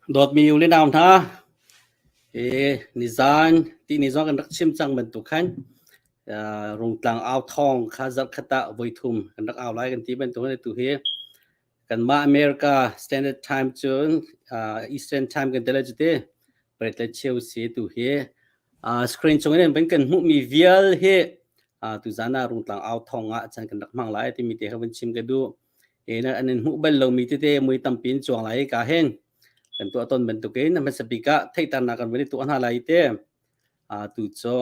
Dawtmi u le nau hna, nizaan tihni zong kan rak chim cang bantuk khan Rungtlang au thawng kha zarhkhat ah voithum kan rak au lai kan ti bantuk in atu hi kanmah America Standard Time cun Eastern Time kan ti lai cu ti pariat le cheu si tu hi screen chung in kan hmuhmi vial hi tuzaan ah Rungtlang au thawng ah chan kan rak hmang lai timi te kha vun chim ka duh. An in hmuh bal lomi tete mui tampi in cuang lai ka hin kan tuah ton bantukin hmasa bik ah theihternak kan van i tuah hna lai te tu cu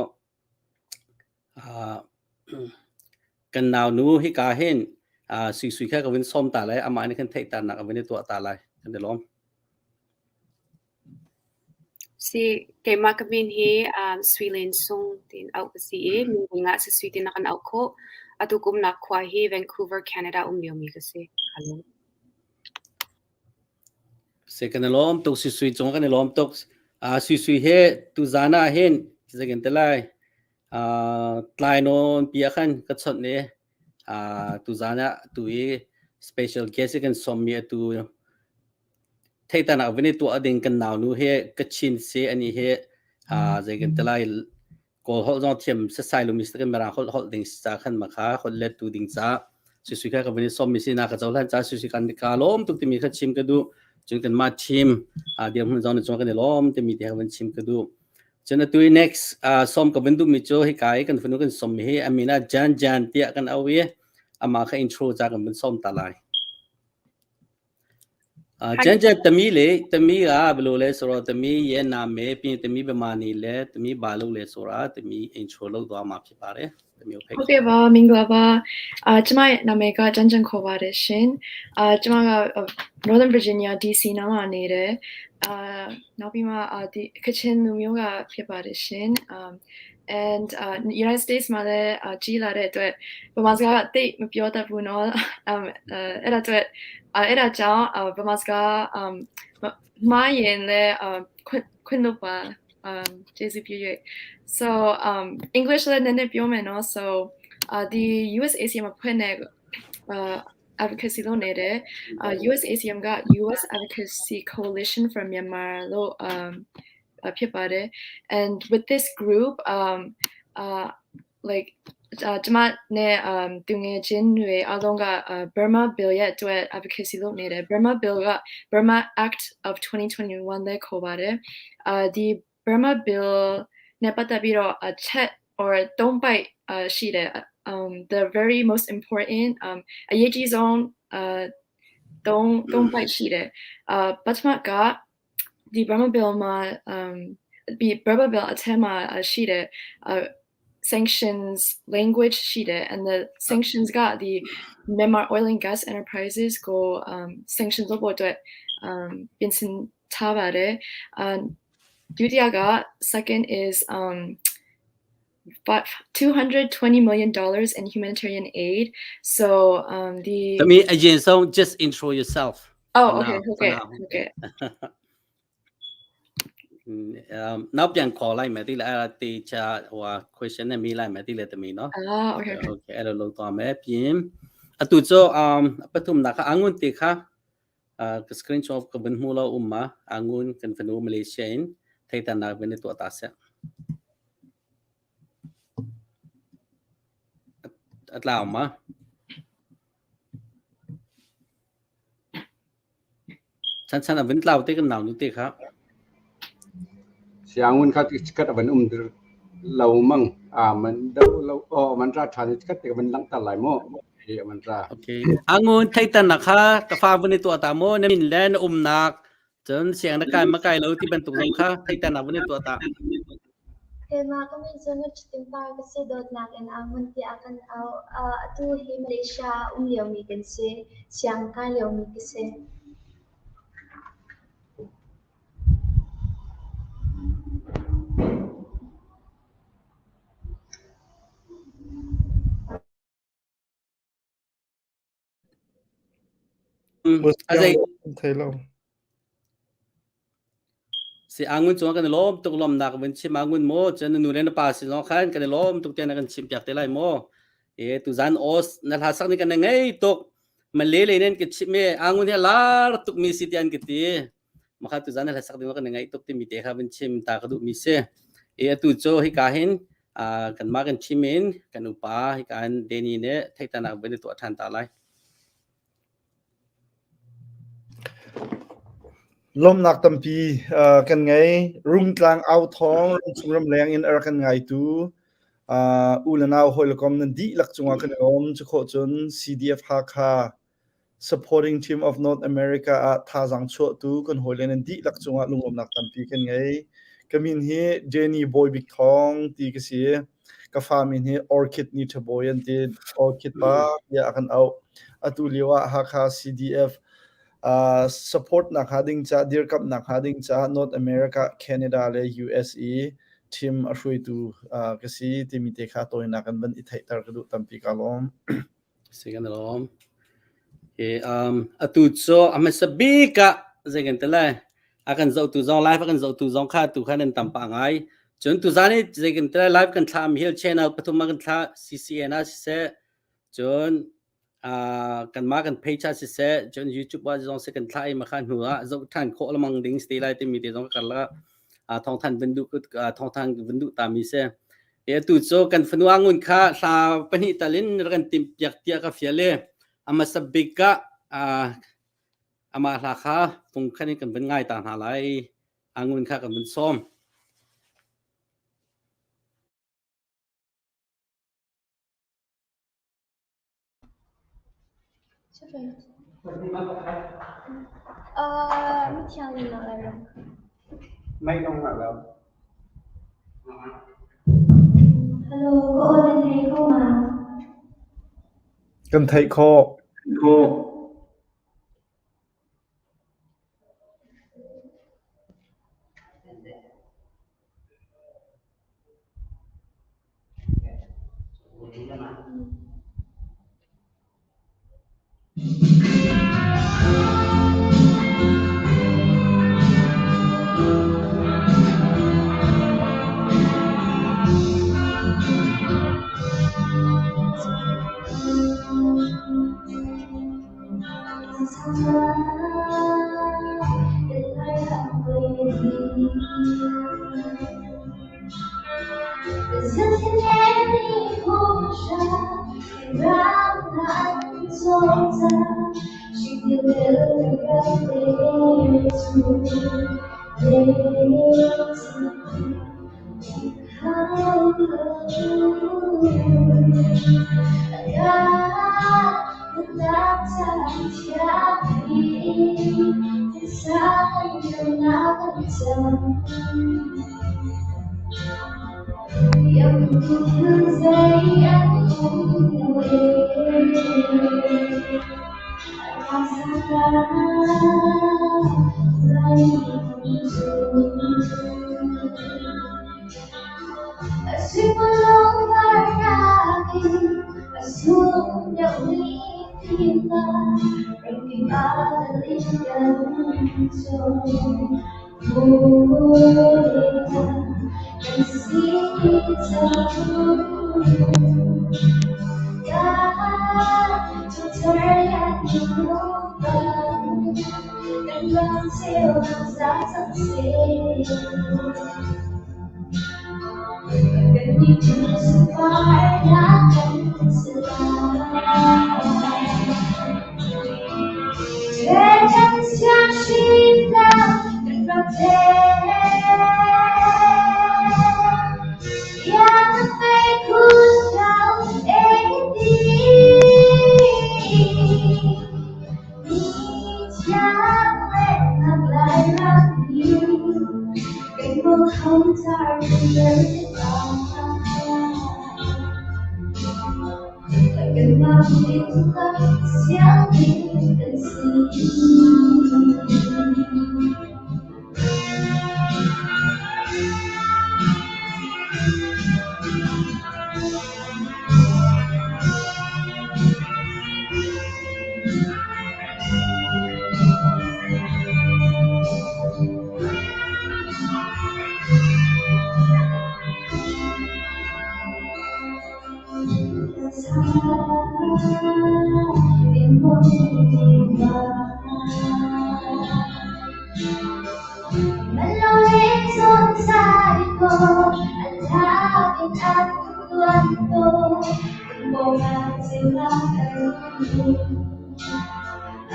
kan nau nu hika hin sui sui kha ka vun sawm ta lai amah nih khan theihternak kan van i tuah ta lai kan i lawm. Si, keimah ka min hi Sui Len Sung tiin auh ka si i minung ah Sui tiin a kan auh khawh. Atu ka umnak khua hi Vancouver, Canada um liomi ka si. Kaa lawm. Si kan i lawm tuk Sui Sui cung kan i lawm tuk. Sui Sui he tuzaan ah hin zei kan ti lai tlai nawn pi ah khan ka chawnh i tuzaan ah tu i special guest i kan sawmmi atu Theihternak van i tuah ding kan naunu hi Kachin si ani hi zei kan ti lai Kawl holh zong thiam setsai lomi si kan Mirang holh holh ding si ca khan ma kha holh lettu ding ca Sui kha ka van i sawmmi si na ka cohlan ca Sui kan ka lawm tuk timi kha chim ka duh cun kanmah team dirhmun zong nih cun kan i lawm timi te kha van chim ka duh cun atu i next sawm ka van duhmi cu hika i kan fanu kan sawmmi hi a min ah Jan Jan tiah kan auh i amah kha intro ca kan van sawm ta lai. ကျန်ကျန်သမီးလေသမီးကဘယ်လိုလဲဆိုတော့သမီးရဲ့နာမည်ပြီးရင်သမီးဘယ်မှာနေလဲသမီးဘာလုပ်လဲဆိုတာသမီး intro လုပ်သွားမှာဖြစ်ပါတယ်သမီးကိုဖိတ် ဟုတ်ကဲ့ပါမင်္ဂလာပါအာကျမရဲ့နာမည်ကကျန်ကျန်ခေါ်ပါတယ်ရှင်အာကျမက Northern Virginia DC နားမှာနေတယ်အာနောက်ပြီးမှအာဒီကချင်လူမျိုးကဖြစ်ပါတယ်ရှင် um and United States မှာလည်းကြီးလာတဲ့အတွက်ဗမာစကားကသိပ်မပြောတတ်ဘူးနော် um အဲ့ဒါအတွက်အဲ့ဒါကြောင့်ဗမာစကား um မှားရင်လည်းခွင့်ခွင့်လို့ပါ um ကျေးဇူးပြု၍ so um English လည်းနည်းနည်းပြောမယ်နော် so ဒီ USACM မှာဖွင့်တဲ့ advocacy လုပ်နေတဲ့ USACM က US Advocacy Coalition for Myanmar လို့ um ဖြစ်ပါတယ် and with this group um like ကျမနဲ့ um သူငယ်ချင်းတွေအားလုံးက Burma Bill ရဲ့အတွက် advocacy လုပ်နေတယ် Burma Bill က Burma Act of 2021လဲခေါ်ပါတယ်အာဒီ Burma Bill နဲ့ပတ်သက်ပြီးတော့အချက် or သုံးပိုဒ်ရှိတယ် um the very most important um အရေးကြီးဆုံးသုံးသုံးပိုဒ်ရှိတယ်အာပထမကဒီ Burma Bill မှာ um ဒီ Burma Bill အထက်မှာရှိတဲ့ sanctions language ရှိတယ် and the sanctions ကဒီ Myanmar Oil and Gas Enterprises ကို um sanctions လုပ်ဖို့အတွက် um ပြင်ဆင်ထားပါတယ်အာဒုတိယက second is um $220 million in humanitarian aid. So the သမီးအရင်ဆုံး just intro yourself. Oh, for okay, now, for okay, now. okay. နောက်ပြန်ခေါ်လိုက်မယ်တိလားအဲ့ဒါတေချာဟိုဟာ question နဲ့မေးလိုက်မယ်တိလေသမီးနော် Ah, okay, okay. Okay အဲ့လိုလုပ်သွားမယ်ပြင်အတူကျ um ပထုမနာခအငွန်တေခ ka screenshot ka ban hmu lo umma angun kan fanu Malaysia in theitan nak ben tu ta se atlau ma chan chan avin tlau te kan nau nu te kha Siangun kha chikat avan um lo mang a man do lo o man ra than chikat te van lang ta lai mo e man ra Okay angun theitan nak kha ka fa vun tu ta mo na min le na um nak cun siang na kai ma kai lo ti bantuk zong kha theitan nak vun tu ta Keimah ka min cu Ngutṭitim Par ka si dawtnak in Angun tiah kan auh. Atu hi Malaysia ah um liomi kan si. Siang kai liomi ka si. Azei Thei lo. Si angun cung kan i lawm tuk lawmnak vun chim angun maw cun na nu le na pa sin zong khan kan i lawm tuk tiah na kan chim piak te lai maw e tuzan os na hla sak ni kan ngei tuk Malay le nen ka chim e angun hi lar tuk mi si tian ka ti. Makha tu zan hlasak ding kan ngai tuk timi te kha van chim ta ka duh mi si. E atu cu hika hin kan mah kan chim in kan upa hika hin Danny nih theihtanak van i tuah ṭhan ta lai. Lawmhnak tampi kan ngei. Rungtlang au thawng ramchung ramleng in a rak kan ngaitu u le nau hawi le kom nan dihlak cungah kan i lawm. Cu khawh cun CDF Hakha Supporting Team of North America ah thazaang chuahtu kan hawile nan dihlak cungah lunglawmhnak tampi kan ngei. Ka min hi Jenny Bawi Bik Thawng ti ka si. Ka fa min hi Orchid Ni Ṭha Bawi an ti. Orchid pa tiah a kan auh. Atu lio ah Hakha CDF support nak hnga ding caah dirkamhnak hnga ding caah North America, Canada le US i team a hruaitu ka si timi te kha tawinak in van i theihter ka duh tampi ka lawm. Si kan lawm. E, atu cu a hmasa bik ah zei kan ti lai a kan zohtu zong live a kan zohtu zong kha tu khan an tam pah ngai. Cun tuzan i zei kan ti lai live kan thlah mi hill channel pathum ah kan thlah CCN ah siseh cun kanmah kan page ah siseh cun YouTube ah zong si kan thlah i makha hnu ah zoh ṭhan khawh lamang ding si lai timi te zong ka karlak ah thawngthan van duh thawngthan van duh ta mi si. E atu cu kan fanu angun kha hla pahnih tal in rak kan timh piak tiah ka fial i a hmasa bik ah amah hla kha fung khan in kan van ngai ta hna lai. Angun kha kan van sawm. Mithiang in lai ram. Mei nong na lo. Hello, ka aw nan thei kho ma? Kan theih khawh. Khawh.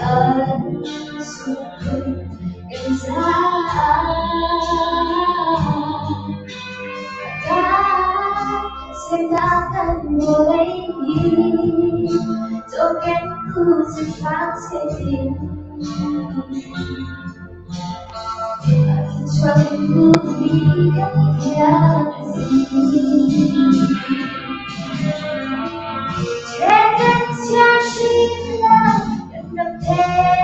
An sung kan caah kan sernak kan vawlei hi cawmkengtu sifak setin a thluachuak mi kan Pathian a si. Ṭhen chia hrin kan rak then.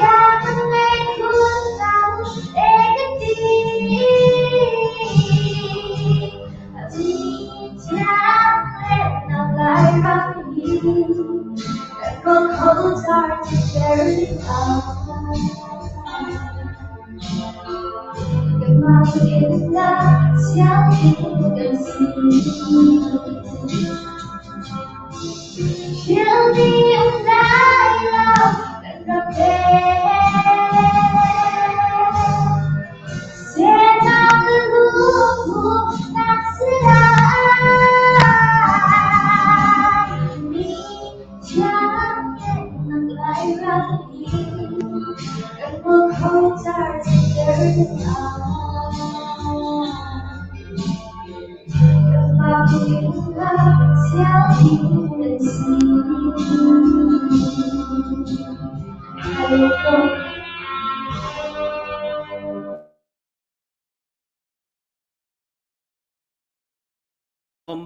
Ya kan ngei khun cang e kan ti. A mi thiang le nang lai ram hi kan rawl kho car ti ter Kanmah in la siang kan si. Thil ni um lai lo kan rak then. Sernak lu nak si lai. Mi thiang nak lai ram hi kan rawl kho car ti ter Kanmah in la siang kan si. Hello.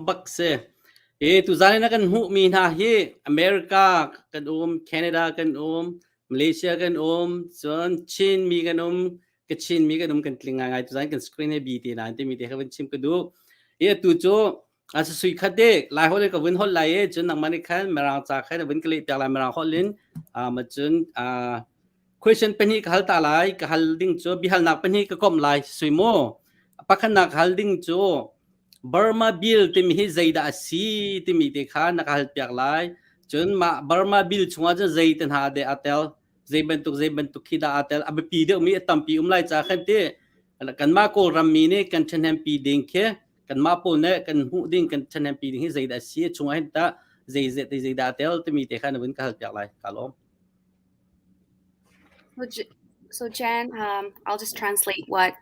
Bak si. E tuzan na kan hmuh mi hna hi America kan um, Canada kan um, Malaysia kan um, cun Chin mi kan um, Kachin mi kan um, kan tling ngai ngai. Tuzan kan screen he bi te na ti mi te kha van chim ka duh. E tu cu a sui khat de lai hol ka vun hol lai e, cun nangmah nih khan Mirang ca khan vun ka leh piak lai Mirang holh in. Ma cun question pahnih ka hal ta lai. Ka hal ding cu bihalnak pahnih ka komh lai, sui mu. Pakhatnak hal ding cu Burma Bill timi hi zeidah a si timi te kha na ka hal piak lai. Cun mah Burma Bill chungah cun zei te hna deh aa tel, zei bantuk zei bantuk khi dah aa tel, a biapi deuhmi a tampi um lai ca khan ti kanmah Kawlram mi nih kan ṭhahnempi ding khi, kanmah pawl nih kan hmuh ding, kan ṭhahnempi ding hi zeidah a si, chungah hin tah zei zei zeidah aa tel timi te kha na vun ka hal piak lai. Ka lawm. So Jan, I'll just translate what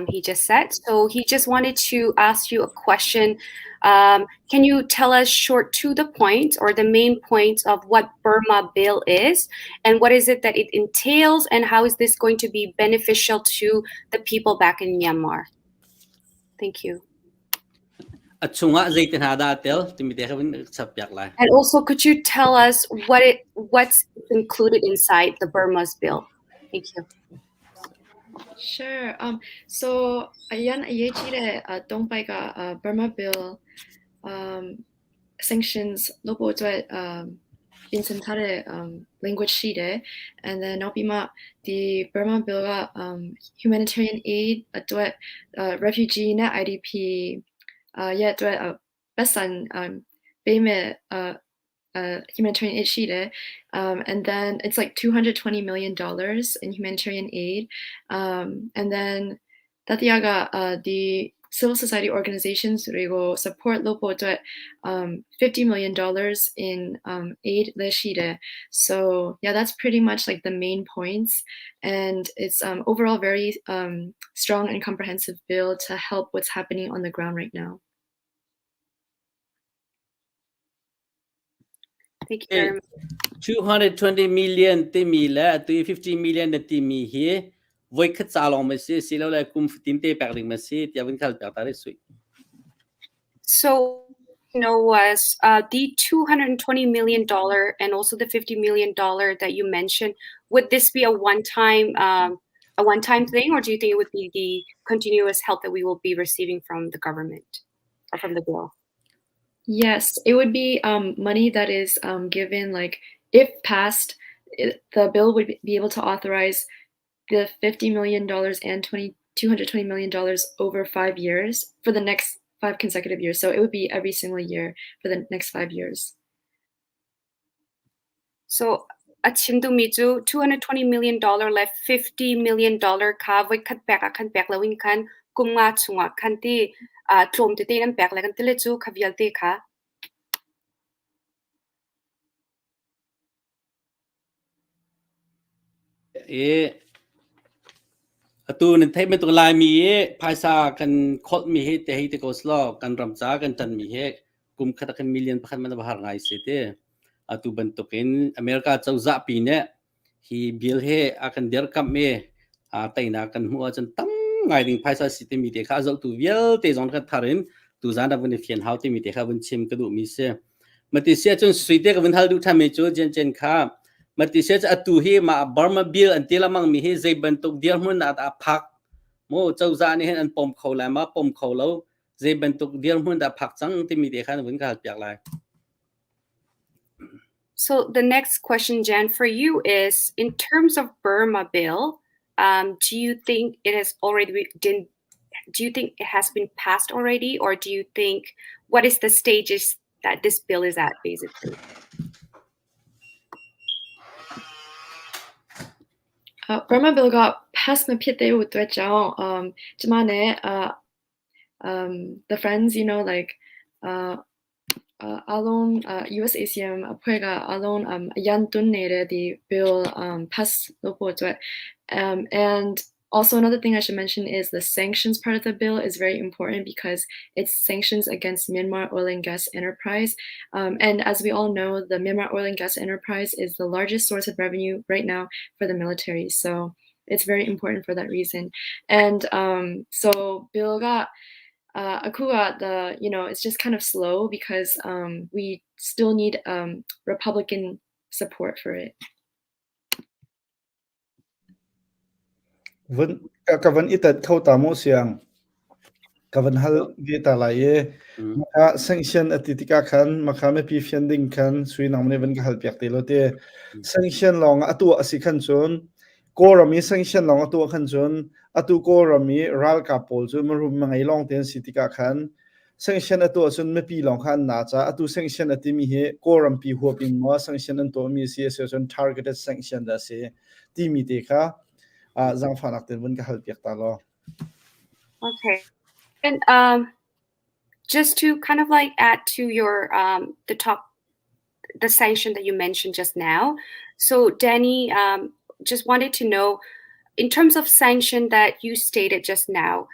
he just said. So he just wanted to ask you a question. Can you tell us short to the point or the main point of what Burma Bill is and what is it that it entails and how is this going to be beneficial to the people back in Myanmar? Thank you. A chungah zei te hna dah aa tel timi te kha vun chap piak lai. And also, could you tell us what's included inside the Burma's bill? Thank you. Sure. So အရမ်းအရေးကြီးတဲ့သုံးပိုဒ်က Burma Bill sanctions လုပ်ဖို့အတွက် ပြင်ဆင်ထားတဲ့ language ရှိတယ် and then နောက်ပြီးမှဒီ Burma Bill က humanitarian aid အတွက် refugee နဲ့ IDP ရဲ့အတွက်ပိုက်ဆံ ပေးမဲ့ humanitarian aid ရှိတယ် and then it's like $220 million in humanitarian aid, and then တတိယကဒီ civil society organizations တွေကို support လုပ်ဖို့အတွက် $50 million in aid လည်းရှိတယ် So yeah, that's pretty much like the main points, and it's overall very strong and comprehensive bill to help what's happening on the ground right now. Thank you very much. 220 million timi le atu 50 million na timi hi voi khat ca lawng ma si, silo le kum fatin te pek ding ma si tiah vun khal piak ta re, Sui. So was the $220 million and also the $50 million that you mentioned, would this be a one-time thing, or do you think it would be the continuous help that we will be receiving from the government or from the bill? Yes, it would be money that is given, like if passed, the bill would be able to authorize the $50 million and $220 million over 5 years for the next five consecutive years. So it would be every single year for the next 5 years. So a chim duhmi cu $220 million le $50 million kha voi khat pek ah khan pek loin khan kum nga chungah khan ti tlawm tete in an pek le kan ti le cu kha vialte kha. I atu nan theih bantuk Laimi i phaisa kan kholhmi hi te hei ti ko selaw kan ram ca kan ṭanmi hi kum khat ah khan million pakhat man a va har ngai si ti. Atu bantukin America cozah pi nih hi bill hi a kan dirkamh i teinak kan hmuh ahcun tam ngai ding phaisa si timi te kha a zohtu vialte zong kan thar in tuzan ah vun i fian hau timi te kha vun chim ka duhmi si. Mati sia cun sui te ka vun hal duh ṭhanmi cu Jen Jen kha mati sia cu atu hi mah Burma bill an ti lamang mi hi zei bantuk dirhmun ah dah phak mu cozah nih hin an pom kho lai ma pom kho lo zei bantuk dirhmun dah phak cang timi te kha na vun ka hal piak lai. So the next question, Jen, for you is in terms of Burma bill, do you think it has already been do you think it has been passed already, or do you think what is the stages that this bill is at basically? Burma bill က pass မဖြစ်သေးဘူးအတွက်ကြောင့် um ကျမနဲ့ uh um the friends like uh အားလုံး USACM အဖွဲ့ကအားလုံး um အရန်တွန်းနေတဲ့ဒီ bill um pass လုပ်ဖို့အတွက် and also another thing I should mention is the sanctions part of the bill is very important because it's sanctions against Myanmar Oil and Gas Enterprise. And as we all know, the Myanmar Oil and Gas Enterprise is the largest source of revenue right now for the military. So it's very important for that reason. And so bill က အခုက the you know it's just kind of slow because we still need Republican support for it. Vun ka van i tat kho ta mu siang ka van hal ve ta lai i maka sanction a ti tikah khan maka mipi fian ding khan sui nang ne van ka hal piak te lo te. Sanction lawng a tuah a si khan cun Kawlram i sanction lawng a tuah khan cun atu Kawlram i ralkap pawl cu marum mangei lawng te an si tikah khan sanction a tuah cun mipi lawng kha an na ca atu sanction a timi hi Kawlram pi huap in maw sanction an tuahmi a si a si cun targeted sanction dah a si timi te kha zaangfahnak ten vun ka hal piak ta law. Okay. And just to kind of like add to your the top the sanction that you mentioned just now. So Danny just wanted to know, in terms of sanction that you stated just now,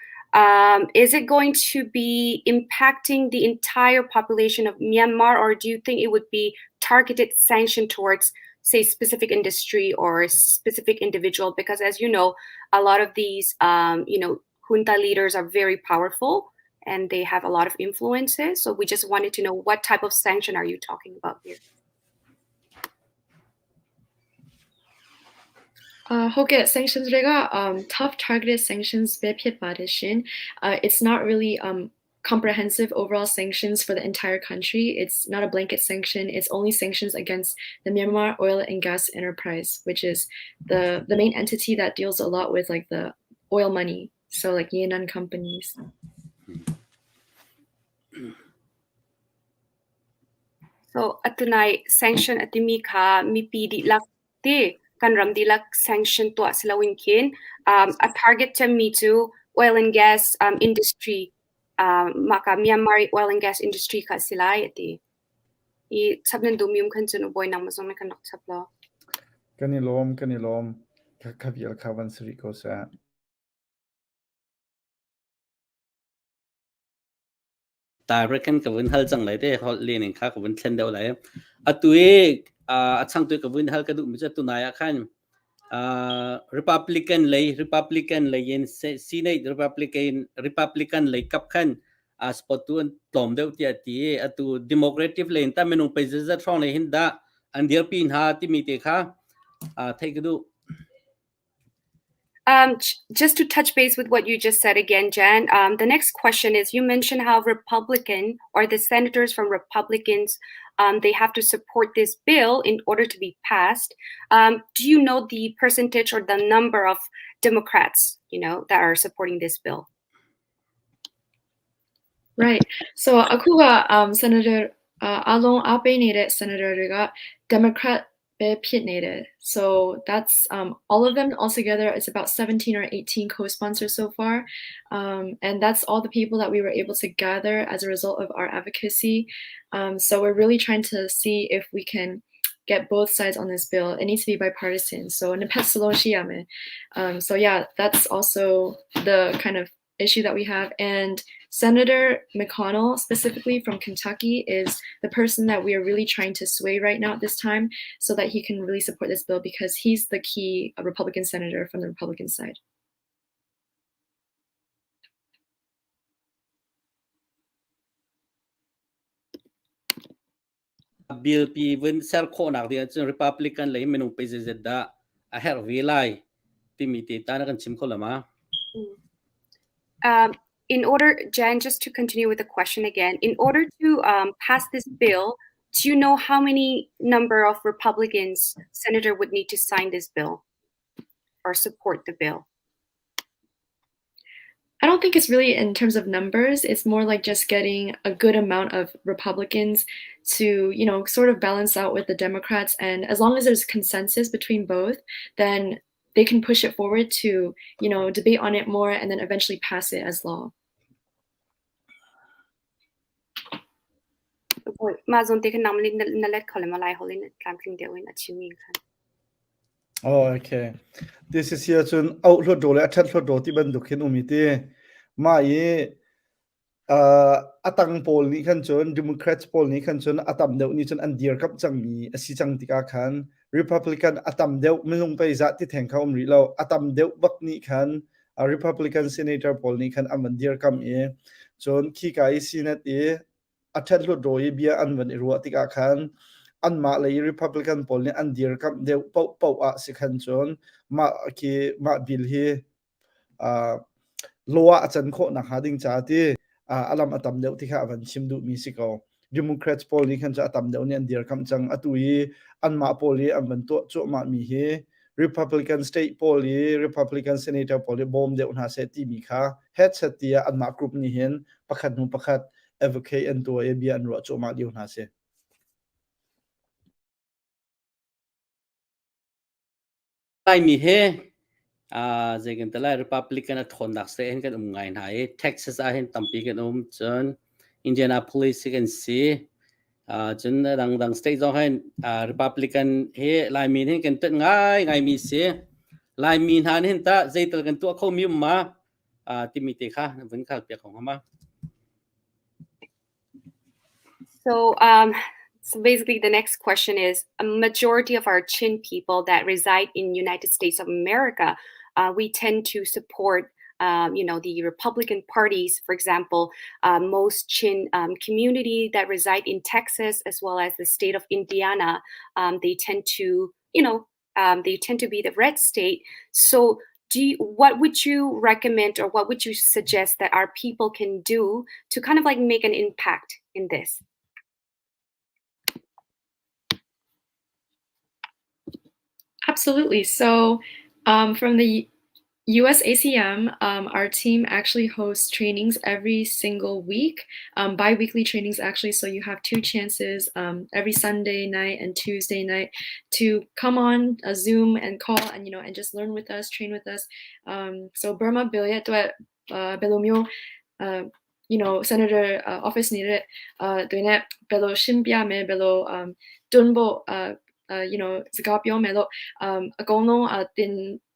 is it going to be impacting the entire population of Myanmar, or do you think it would be targeted sanction towards, say, specific industry or a specific individual? Because as you know, a lot of these, junta leaders are very powerful and they have a lot of influences. So we just wanted to know what type of sanction are you talking about here? ဟုတ်ကဲ့ sanctions တွေက um tough targeted sanctions ပဲဖြစ်ပါတယ်ရှင်။ It's not really comprehensive overall sanctions for the entire country. It's not a blanket sanction. It's only sanctions against the Myanmar Oil and Gas Enterprise, which is the main entity that deals a lot with like the oil money. So like ရေနံ companies. So atunai sanction atimi kha mipi dihlak ti kan ram dihlak sanction tuah siloin khin a target cemmi cu oil and gas industry maka Myanmar oil and gas industry kha si lai ati. I chap nan duhmi um khan cun ubawi nangmah zong na kan rak chap law. Kan i lawm, kan i lawm. Kha vial kha van si rih ko seh. Direct kan ka vun hal cang lai te hol len in kha ka vun thlen deuh lai. Atu i a changtu ka vun hal ka duh mi cu tunai ah khan Republican lei in Senate Republican lei kap khan a spot tu an tlawm deuh tiah ti atu Democratic lei in ta minung pei zat hrawng lei hin dah an dirpi hna timi te kha theih ka duh. Just to touch base with what you just said again, Jen, the next question is you mentioned how Republican or the senators from Republicans, they have to support this bill in order to be passed. Do you know the percentage or the number of Democrats that are supporting this bill? Right. So အခုက um senator အားလုံးအားပေးနေတဲ့ senator တွေက Democrat ပဲဖြစ်နေတယ် So that's all of them altogether is about 17 or 18 co-sponsors so far. And that's all the people that we were able to gather as a result of our advocacy. So we're really trying to see if we can get both sides on this bill. It needs to be bipartisan. So so yeah, that's also the kind of issue that we have. And Senator McConnell, specifically from Kentucky, is the person that we are really trying to sway right now at this time so that he can really support this bill because he's the key Republican senator from the Republican side. Bill pi vun ser khawhnak ding ahcun Republican lei minung pe zeizat dah a herh ve lai timi te ta na kan chim kho la ma? In order, Jen, just to continue with the question again, in order to pass this bill, do you know how many number of Republicans senator would need to sign this bill or support the bill? I don't think it's really in terms of numbers. It's more like just getting a good amount of Republicans to, you know, sort of balance out with the Democrats. And as long as there's consensus between both, then they can push it forward to, you know, debate on it more and then eventually pass it as law. Mah zawn te khan nang na let kho le ma lai holin tlamtling deuh in a chimmi khan. Oh, okay. This is here cun auh hluat le a ṭhat hluat ti bantuk khin um i ti. Mah i a tang pawl nih khan cun Democrats pawl nih khan cun a tam deuh nih cun an dirkamh cangmi a si cang tikah khan Republican a tam deuh minung pei zah ti theng kha um rih lo. A tam deuh bak nih khan Republican senator pawl nih khan an van dirkamh i cun khika i Senate i a ṭhat hluat i bia an van i ruah tikah khan anmah lei Republican pawl nih an dirkamh deuh paohpaoh ah si khan cun mah khi mah bill hi uh, law ah a can khawh nakhnga ding caah ti a lam a tam deuh ti kha a van chim duhmi si ko. Democrats pawl nih khan cu a tam deuh nih an dirkamh cang. Atu i anmah pawl i an van tuah cuahmah mi hi Republican state pawl i Republican senator pawl i bawm deuh hna seh timi kha headset tiah anmah group nih hin pakhat hnu pakhat advocate an tuah i bia an ruah cuahmah lio hna si. Laimi he zei kan ti lai Republican a ṭhawnnak state hin kan um ngai hna i Texas ah hin tampi kan um cun Indianapolis hi kan si cun dangdang state zong hin Republican hi Laimi hin kan ṭanh ngai ngaimi si Laimi hna nih hin tah zeital kan tuah kho mi um ma timi te kha na vun khal piak ko hnga ma? So, um, so basically, the next question is: A majority of our Chin people that reside in United States of America, we tend to support, you know, the Republican parties. For example, most Chin community that reside in Texas as well as the state of Indiana, they tend to, you know, they tend to be the red state. So, what would you recommend or what would you suggest that our people can do to kind of like make an impact in this? Absolutely. So, from the USACM, our team actually hosts trainings every single week, bi-weekly trainings actually. So you have two chances every Sunday night and Tuesday night to come on a Zoom and call and you know and just learn with us, train with us. So Burma bill ဘယ်လိုမျိုး you know senator office နေတဲ့တွေနဲ့ဘယ်လိုရှင်းပြမယ်ဘယ်လိုတွန်းဖို့ you know စကားပြောမယ်လို့ အကုန်လုံးသင်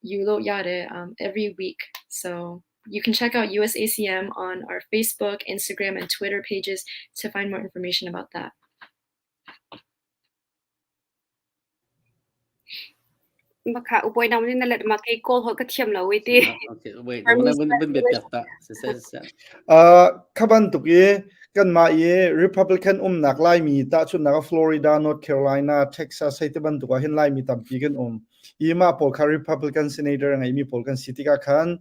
ယူလို့ရတယ် every week. So you can check out USACM on our Facebook, Instagram, and Twitter pages to find more information about that. Baka uboy naman na let ma kay call ho ka thiam lo wi ti. Okay, wait, na vun vun bet piak ta. Se se se. Kha bantuk i kanmah i Republican umnak Laimi tahchunhnak ah Florida, North Carolina, Texas hei ti bantuk ah hin Laimi tampi kan um. I mah pawl kha Republican senator a ngeimi pawl kan si tikah khan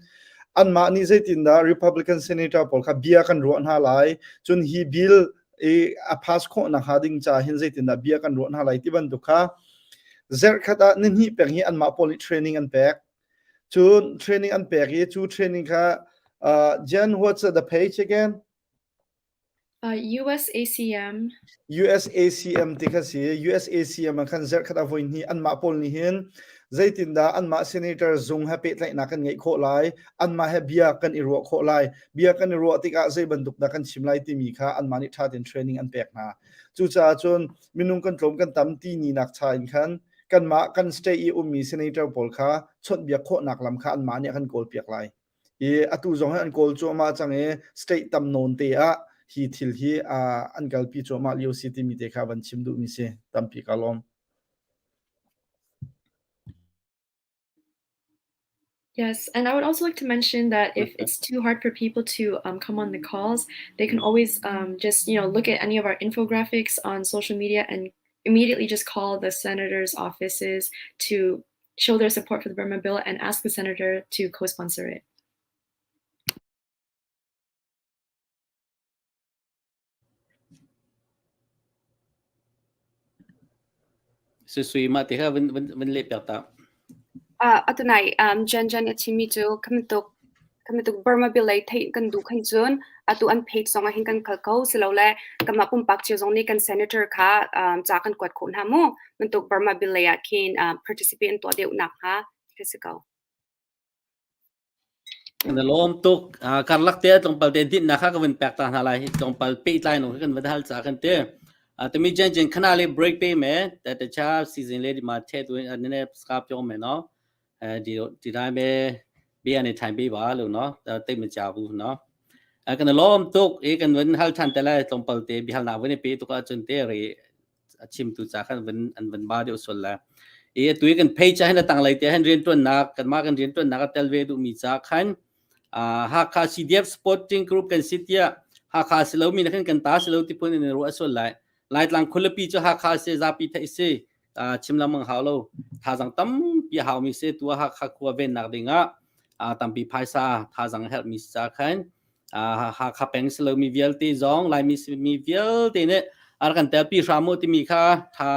anmah nih zeitindah Republican senator pawl kha bia kan ruah hna lai, cun hi bill i a pass khawh nakhnga ding ca hin zeitindah bia kan ruah hna lai ti bantuk kha zarhkhat ah nihnih peng hi anmah pawl nih training an pek. Cun training an pek i cu training kha Jen, what's the page again? USACM. USACM ti kha si. USACM ah khan zarhkhat ah voi hnih anmah pawl nih hin. Zeitindah anmah senator zung he pehtlaihnak kan ngeih khawh lai, anmah he bia kan i ruah khawh lai, bia kan i ruah tikah zei bantuk dah kan chim lai timi kha anmah nih ṭha tein training an pek hna. Cucaah cun minung kan tlawm kan tam ti ni nak cha in khan kanmah kan state i ummi senator pawl kha chawnhbiak khawhnak lam kha anmah nih a kan kawlpiak lai. I atu zong hi an kawl cuahmah cang i state tam nawn te ah hi thil hi an kalpi cuahmah lio si timi te kha van chim duhmi si. Tampi ka lawm. Yes, and I would also like to mention that if it's too hard for people to come on the calls, they can always just look at any of our infographics on social media and immediately just call the senators' offices to show their support for the Burma bill and ask the senator to co-sponsor it. Sui mah ti kha van van van leh piak ta. Atu nai Jan Jan a chimmi cu kha bantuk Burma bill lei theih kan duh khan cun atu an page zong ah hin kan kal ko silole kanmah pumpak cio zong nih kan senator kha ca kan kuat khawh hna mu bantuk Burma bill lei ah khin participate an tuah deuh nak hnga ti si ko. Na lawm tuk. Karlak te tlawmpal te dinhnak kha ka vun pek ta hna lai. Tlawmpal pehtlai no kan van hal ca kan te. Tumi jen jen khana le break pe me ta ta cha season le di ma the tu ne ne ska pyo me no. Di di dai me bi ani time bi ba lo no. Te me cha bu no. Kan lawm tuk i kan vun hal than te lai tlawmpal te bi hal na vun pe tuk ahcun te re a chimtu ca khan van an van ba deuh sual la i atu i kan page ah hin a tanglei te hin riantuannak kanmah kan riantuannak a tel ve duhmi ca khan Hakha CDF Sporting Group kan si tiah Hakha si lomi na khan kan ta si lo ti phun in ruah sual lai Laitlang khualipi cu Hakha si zapi theih si chim lengmang hau lo thazang tampi haumi si tu Hakha khua vennak dingah tampi phaisa thazang herhmi si ca khan Hakha peng si lomi vialte zong Laimi mi vialte nih a rak kan telpi hram u timi kha tha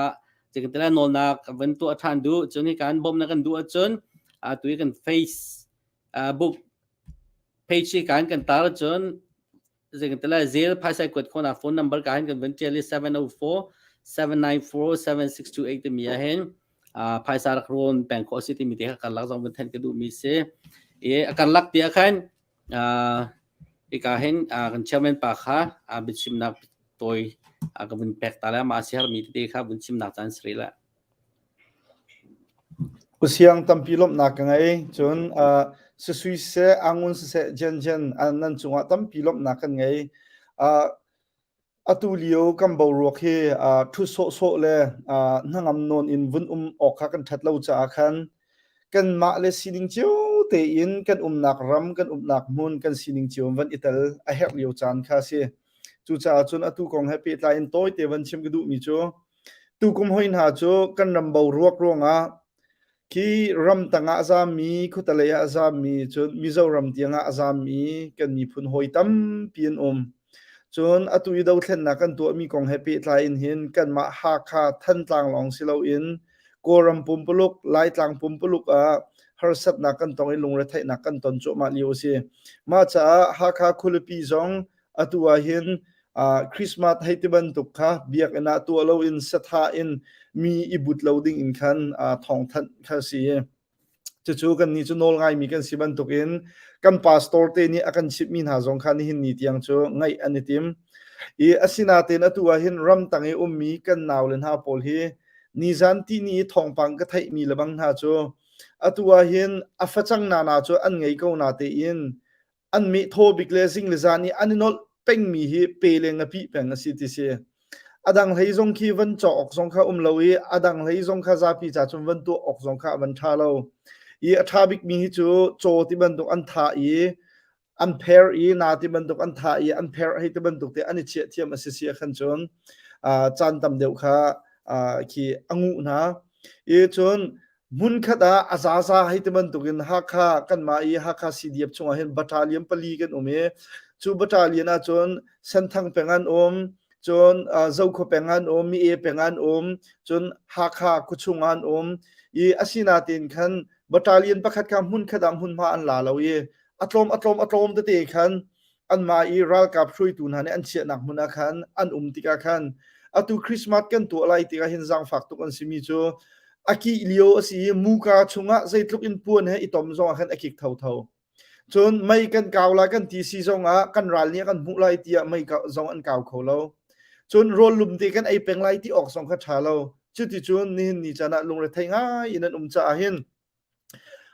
kan tela nawlnak van tuah ṭhan duh cun hi kan bawmhnak kan duh ahcun tu hi kan face book page hi kan kan tar cun zei kan tela zel phaisai kuat khona phone number ka hin kan van ṭial i 704 794 7628 timi ah hin phaisa rak rawn peng khawh si timi te kha karlak zong van then ka duh mi si i a karlak ti ah khan Hika hin kan chairman pa kha biachimnak tawi ka vun pek ta le mah siarmi tete kha vun chimnak caan si rih la. Usiang tampi lawmhnak ka ngei. Cun Sisui siseh, Angun siseh, Jen Jen nan cungah tampi lawmhnak kan ngei. Atu lio kan boruak hi ṭhut sawhsawh le hnangam nawn in vun um awk kha kan ṭhat lo caah khan kanmah le sining cio tein kan umnak ram, kan umnak hmun, kan sining cio in van i tel a herh lio caan kha a si. Cucaah cun atu kong he pehtlai in tawite van chim ka duhmi cu tukum hoi hna cu kan ram boruak ruangah Khi ramtang ah a zammi, khuatalei ah a zammi, cun Mizoram tiang ah a zammi kan miphun hawi tampi an um. Cun atu i dothlennak kan tuahmi kong he pehtlai in hin kanmah Hakha, Thantlang lawng si loin Kawlram pumpuluk, Laitlang pumpuluk ah harsatnak kan tong i lungretheihnak kan ton cuahmah lio a si. Mah caah Hakha khualipi zong atu ah hin Christmas hei ti bantuk kha biakinn ah tuah loin sathah in mi i but lo ding in khan thawngthanh kha si. Cucu kannih cu nawl ngaimi kan si bantukin kan pastor te nih a kan chimhmi hna zong kha nihin ni tiang cu ngaih an i tim. I asinain atu ah hin ramtang i ummi kan naule hna pawl hi nizan tihni i thawngpang ka theihmi lebang hna cu atu ah hin a facang nana cu an ngei ko na tein an meh thaw bik le zing le zan i an i nolh pengmi hi pe le ngapih peng a si ti si. A dang hlei zong khi van cawk awk zong kha um lo i a dang hlei zong kha zapi ca cun van tuah awk zong kha van ṭha lo. I a ṭha bikmi hi cu caw ti bantuk an thah i an pher i na ti bantuk an thah i an pher hei ti bantuk te an i chiah thiam a si si khan cun caan tam deuh kha khi a nguh hna. I cun Hmunkhat ah a zaza hei ti bantukin Hakha kanmah i Hakha CDF chungah hin battalion pali kan um i cu battalion ahcun Senthang peng an um, cun Zokhua peng an um, Mi-e peng an um, cun Hakha khuachung an um. I asinain khan battalion pakhat kha hmunkhat ah hmunhma an la lo i a tlawm a tlawm a tlawm tete khan anmah i ralkap hruaitu hna nih an chiahnak hmun ah khan an um tikah khan atu Christmas kan tuah lai tikah hin zaangfak tuk an simi cu. A kih lio a si i muka chungah zeitluk in puan he i tom zongah khan a kik thotho. Cun mei kan kau lai kan ti si zongah kan ral nih a kan hmuh lai tiah mei zong an kau kho lo. Cun rawl lum te kan ei peng lai ti awk zong kha ṭha lo. Cuticun nihin ni caan ah lungrethei ngai in an um caah hin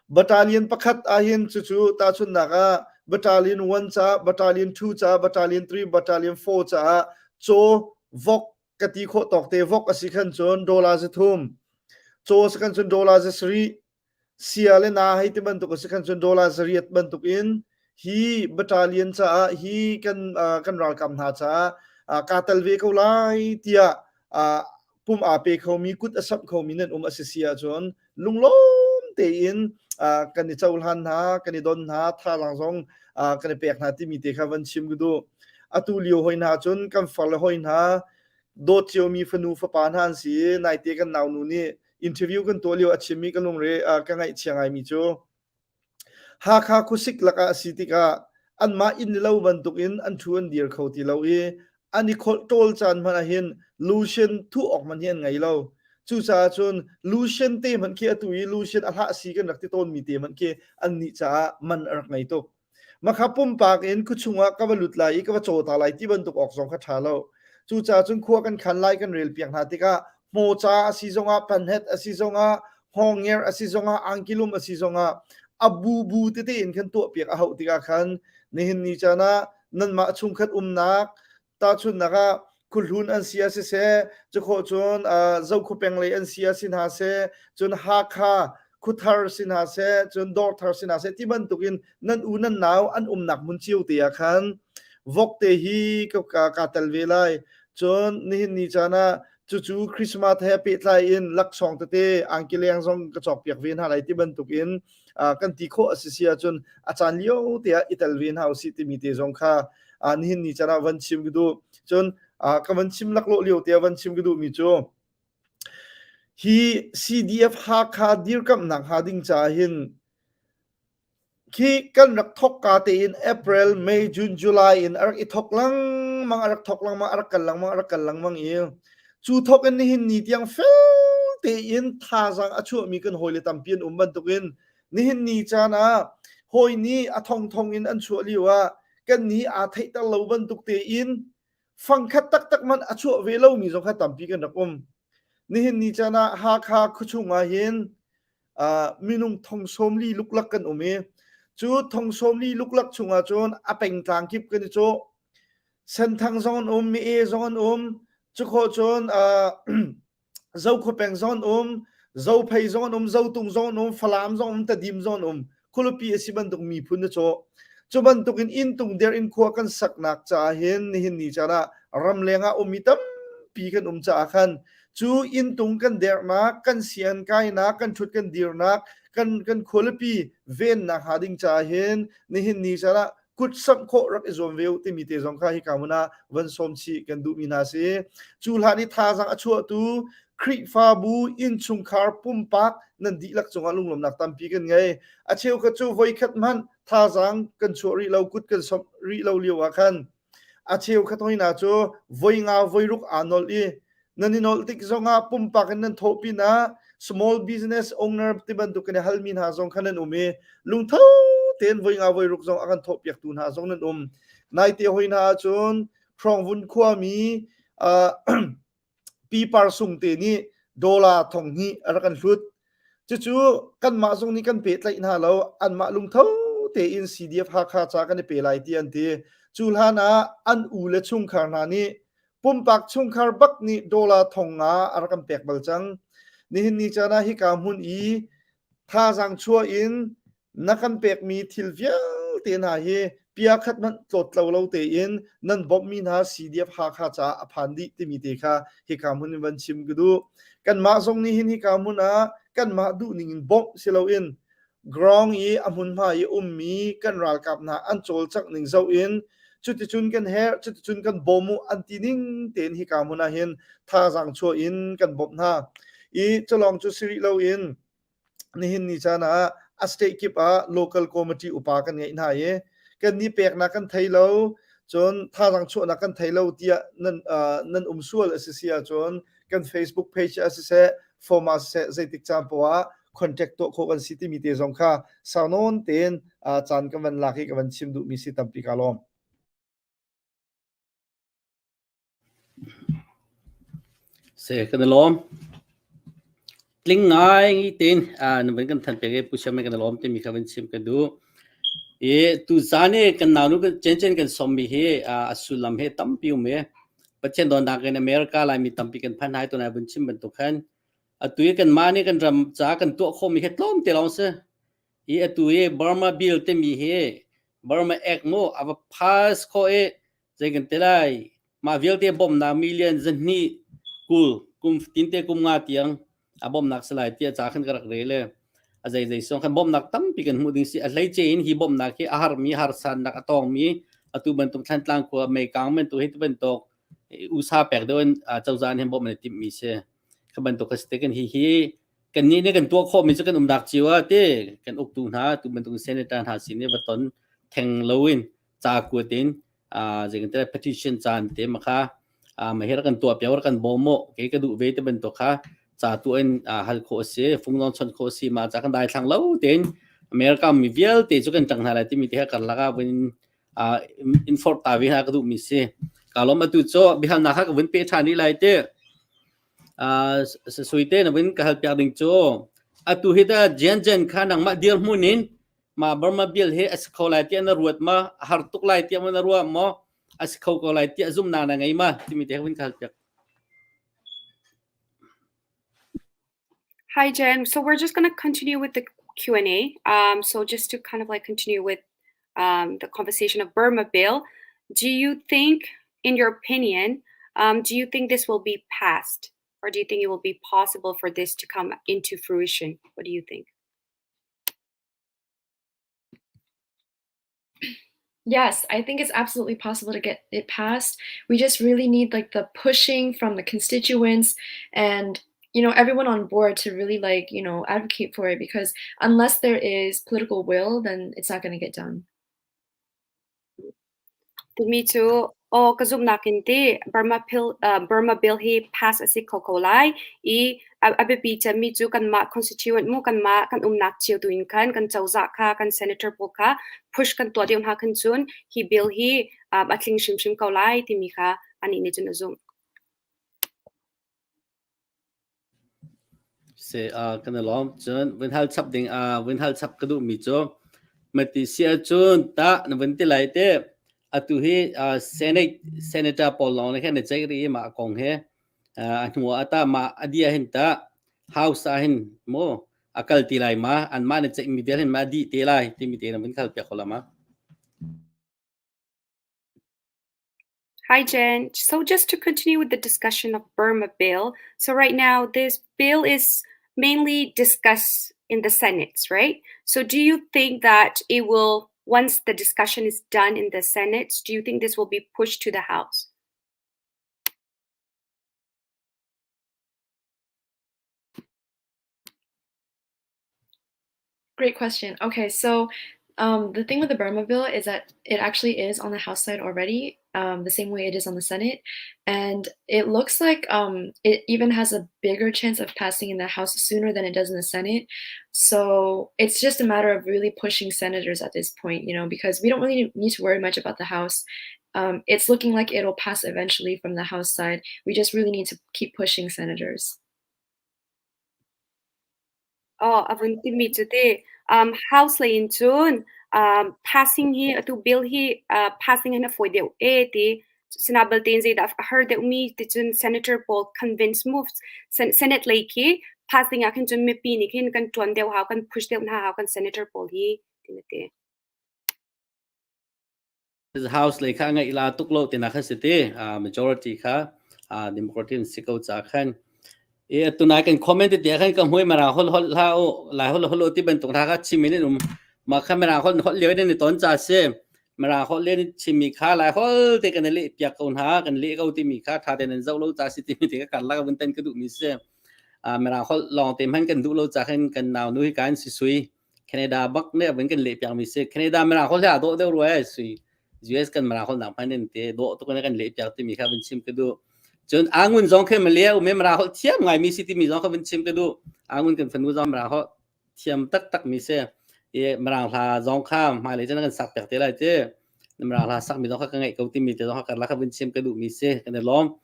Battalion pakhat ahhin cucu tahchunhnak ah Battalion 1 ca, Battalion 2 ca, Battalion 3, Battalion 4 caah caw, vok ka ti khawh tawk te vok a si khan cun dollar 300, caw si khan cun dollar 7, sia le na hei ti bantuk a si khan cun dollar 8 bantuk in hi battalion caah hi kan kan ralkap hna caah kaa tel ve ko lai tiah pum aa pe khomi kut a samh khomi nan um a si si ahcun lunglawm tein kan i cohlan hna kan i don hna thazaang zong kan i pek hna timi te kha van chim ka duh. Atu lio hoi hna cun kan far le hoi hna dawt ciomi fanu fapa hna an si i naite kan naunu nih interview kan tuah lio a chimmi ka lungre ka ngaihchia ngaimi cu Hakha khuasik lakah a si tikah anmah inn le lo bantukin an ṭhu an dir kho ti lo i an i kholh ṭawl caan hmanh ah hin Lucian thuh awk hmanh hi an ngei lo. Cucaah cun Lucian te hmanh khi atu i Lucian a hlah si kan rak ti tawnmi te hmanh khi annih caah man a rak ngei tuk. Makha pumpak in khuachung ah ka va lut lai i ka va caw ta lai ti bantuk awk zong kha ṭha lo. Cucaah cun khua kan khan lai kan rel piak hna tikah hmawca a si zongah panhet a si zongah hngawnger a si zongah angkilum a si zongah a bubu tete in khan tuah piak a hauh tikah khan nihin ni caan ah nanmah chungkhat umnak Tahchunhnak ah khuahlun an si ah siseh, cukhawh cun Zokhua peng lei an si ah si hna seh, cun Hakha khuathar si hna seh, cun Dawrthar si hna seh ti bantukin nan u nan nau an umnak hmun cio te ah khan vok te hi ka, ka, ka tel ve lai. Cun nihin ni caan ah cucu Christmas he pehtlai in laksawng tete angkileng zong ka cawkpiak ve hna lai ti bantukin kan ti khawh a si si ahcun a caan lio te ah i tel ve hna usih timi te zong kha nihin ni caan ah van chim ka duh. Cun ka van chim laklawh lio te ah van chim ka duhmi cu hi CDF Hakha dirkamhnak hnga ding caah hin khi kan rak thok ka tein April, May, June, July in a rak i thok lengmang, a rak thok lengmang, a rak kal lengmang, a rak kal lengmang i cu thok in nihin ni tiang fel tein thazaang a chuahmi kan hawile tampi an um bantukin nihin ni caan ah hawi nih a thongthong in an chuah lio ah kan nih aa theihter lo bantuk tein fangkhat taktak man a chuah ve lomi zong kha tampi kan rak um. Nihin ni caan ah Hakha khuachung ah hin minung thong sawmli luklak kan um i cu thong sawmli luklak chungah cun a pengtlang kip kan i cawh. Senthang zong an um, Mi-e zong an um, cukhawh cun Zokhua peng zong an um, Zophei zong an um, Zotung zong an um, Falam zong an um, Tadim zong an um. Khualipi a si bantuk miphun na cawh. Cu bantuk in inntung der in khua kan saknak caah hin nihin ni caan ah ramleng ah ummi tampi kan um caah khan cu inntung kan dernak, kan sian kainak, kan ṭhut kan dirnak, kan kan khualipi vennak hnga ding caah hin nihin ni caan ah kut samh khawh rak i zuam ve u timi te zong kha hika hmun ah van sawm chih kan duhmi hna si. Cu hlan i thazaang a chuahtu Khrihfabu innchungkhar pumpak nan dihlak cungah lunglawmnak tampi kan ngei. A cheukhat cu voikhat hmanh thazaang kan chuah rih lo, kut kan samh rih lo lio ah khan a cheukhat hoi hna cu voi nga voi ruk aa nolh i Nan i nolh tik zongah pumpak in nan thawh pinah small business owner ti bantuk in halmi hna zong kha nan um i lungtho tein voi nga voi ruk zong a kan thawh piaktu hna zong nan um. Naite hoi hna ahcun Hrawngvun khuami uh, Pipar Sung te nih dollar thong hnih a rak kan hlut. Cucu kanmah zong nih kan pehtlaih hna lo, anmah lungtho tein CDF Hakha ca kan i pe lai ti an ti. Cu hlan ah an u le chungkhar hna nih Pumpak chungkhar bak nih dollar thong nga a rak kan pek bal cang. Nihin ni caan ah hika hmun i thazaang chuah in na kan pekmi thil vialte hna hi pia khat hmanh tlawt lo lo tein nan bawmhmi hna CDF Hakha caah a phan dih timi te kha hika hmun in van chim ka duh. Kanmah zong nih hin hika hmun ah kanmah duhning in bawmh si loin Ground i a hmunhma i ummi kan ralkap hna an cawlcangh ning zoh in cuticun kan herh, cuticun kan bawm u an ti ning tein hika hmun ah hin thazaang chuah in kan bawmh hna. I culawng cu si rih loin nihin ni caan ah a state kip ah local committee upa kan ngeih hna i kan ni peknak kan thei lo cun thazaang chuahnak kan thei lo tiah nan uh, nan um sual a si si ahcun kan Facebook page ah siseh. Form ah siseh zeitik caan poah ah contact tuah khawh kan si timi te zong kha sau nawn tein caan kan van lak i ka van chim duhmi si tampi ka lawm. Se kan i lawm. Tling ngai tein na van kan than pek i Pu Siam kan i lawm timi kha van chim ka duh. I tu zan i kan naunu chen kan sawmmi hi a sullam he tampi um i Pathian dawtnak in America Laimi tampi kan phan hai tunai vun chim bantuk khan atu i kanmah nih kan ram ca kan tuah khawhmi hi tlawm te lawng si. I atu i Burma bill timi hi Burma Act mu a va pass khawh i zei kan ti lai mah vialte bawmhnak million zahnih kul kum tinte kum nga tiang a bawmhnak si lai tiah ca khan ka rak rel i a zei zei song khan bawmhnak tampi kan hmuh ding si a hleice in hi bawmhnak hi a harmi harsannak a tongmi atu bantuk Thlantlang khua meikang bantuk hi bantuk usa pek deuh in cozah nih bawmh an i timhmi si kha bantuk a si te kan hi hi kan nih nih kan tuah khawhmi cu kan umnak cio ah ti kan uktu hna tu bantuk senator hna sin i va ton theng loin ca kuat in zei petition caan te ma kha ma hi rak kan tuah piak rak kan bawm mu kei ka duh ve te bantuk kha ca tu in hal khawh a si fung zong chon khawh a si ma ca kan dai thlang lo tein America mi vialte cu kan tang hna lai timi te kha karlak ah vun in forh ta ve hna ka duh mi si ka lawm atu cu bihalnak kha ka vun pe ṭhan rih lai te suite na vun ka hal piak ding cu atu hi ta Jian Jian kha nangmah dirhmun in ma Burma bill hi a si kho lai tiah na ruat ma a har tuk lai tiah na ruah maw a si kho ko lai tiah zumhnak na ngei ma timi te hun ka hal piak. Hi Jen. So we're just going to continue with the Q&A. So just to kind of like continue with the conversation of Burma bill, do you think, in your opinion, do you think this will be passed or do you think it will be possible for this to come into fruition? What do you think? Yes, I think it's absolutely possible to get it passed. We just really need like the pushing from the constituents and everyone on board to really like, advocate for it because unless there is political will, then it's not going to get done. Timi cu aw ka zumhnak in ti Burma pill, Burma bill hi pass a si kho ko lai i a biapi cemmi cu kanmah constituent mu kanmah kan umnak cio tu in khan kan cozah kha kan senator pawl kha push kan tuah deuh hna khan cun hi bill hi a tling hrimhrim ko lai timi kha anih nih cun a zumh. Si kan i lawm. Cun vun hal chap ding vun hal chap ka duhmi cu mati si ahcun tah na vun ti lai te atu hi Senate senator pawl lawng nih khan na ceih rih i mah kong he a hnu ah tah mah a dia hin tah House ah hin mu a kal ti lai ma anmah na ceihmi vial hin ma dih te lai timi te na vun khal piak ko la ma. Hi, Jen. So just to continue with the discussion of Burma bill. So right now, this bill is mainly discussed in the Senate, right? So do you think that it will, once the discussion is done in the Senate, do you think this will be pushed to the House? Great question. Okay, so the thing with the Burma bill is that it actually is on the House side already, the same way it is on the Senate. And it looks like it even has a bigger chance of passing in the House sooner than it does in the Senate. So it's just a matter of really pushing senators at this point, because we don't really need to worry much about the House. It's looking like it'll pass eventually from the House side. We just really need to keep pushing senators. Aw, a vun timi cu ti House lei in cun passing hi atu bill hi passing hin a fawi deuh e ti sina belte in zeidah a har deuhmi ti cun senator pawl convince move Senate lei khi passing ah khin cun mipi nih khin kan ṭuan deuh hau kan push deuh hna hau kan senator pawl hi ti na ti. House lei kha ngaih la tuk lo tina kha si ti majority kha Democratic si ko ca khan e tunai kan comment te khan ka hmui mara hol hol hla o lai hol hol ti bantuk tha kha chim in um ma kha mara hol hol leo ni ton cha se mara hol le chimi kha lai hol te kan le piak ko na kan le ko ti mi kha tha te nan zo lo cha si ti mi te ka la vun tan ka du mi se mara hol long te man kan du lo cha khan kan naw nu hi kan si sui Canada bak nih a vun kan leh piakmi si. Canada mirang holh hi aa dawh deuh rua eh sui. US kan mirang holh nak hmanh in te dawh tuk in a kan leh piak timi kha vun chim ka duh. Cun Angun zong khi Malay um i Mara holh thiam ngaimi si timi zong kha vun chim ka duh. Angun kan fanu zong Mara holh thiam taktak mi si. I Mirang hla zong kha hmailei cun kan sak piak te lai ti. Mirang hla sakmi zong kha ka ngaih ko timi te zong kha karlak kha vun chim ka duhmi si. Kan i lawm.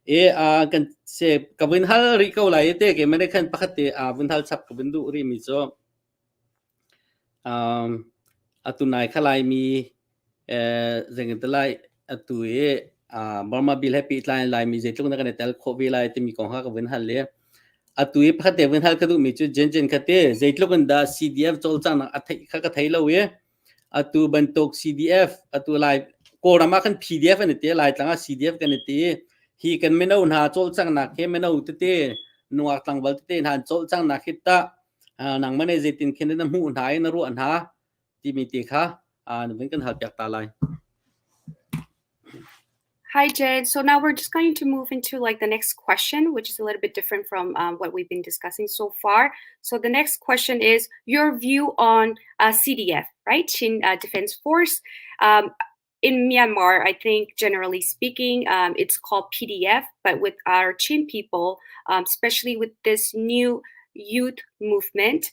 I kan se ka vun hal rih ko lai te ke mane khan pakhat te vun hal chap ka vun duh rih mi cu atu nai kha Laimi zeitintiah atu i Burma bill he pehtlai in Laimi zeitluk in dah kan i tel khawh ve lai timi kong kha ka vun hal i atu i pakhat te vun hal ka duhmi cu Jenjen kha te zeitluk in dah CDF cawlcanghnak a theih kha ka thei lo i atu bantuk CDF atu Lai Kawlram ah khan PDF an i ti Laitlang ah CDF kan i ti hi kan mino hna cawlcanghnak hi mino tete nungak tlangval tete hna an cawlcanghnak hi tah nangmah nih zeitin khin na hmuh hna i na ruah hna timi te kha na vun kan hal piak ta lai. Hi, Jed. So now we're just going to move into like the next question, which is a little bit different from what we've been discussing so far. So the next question is your view on CDF, right? Chin Defense Force. In Myanmar, I think generally speaking, it's called PDF, but with our Chin people, especially with this new youth movement,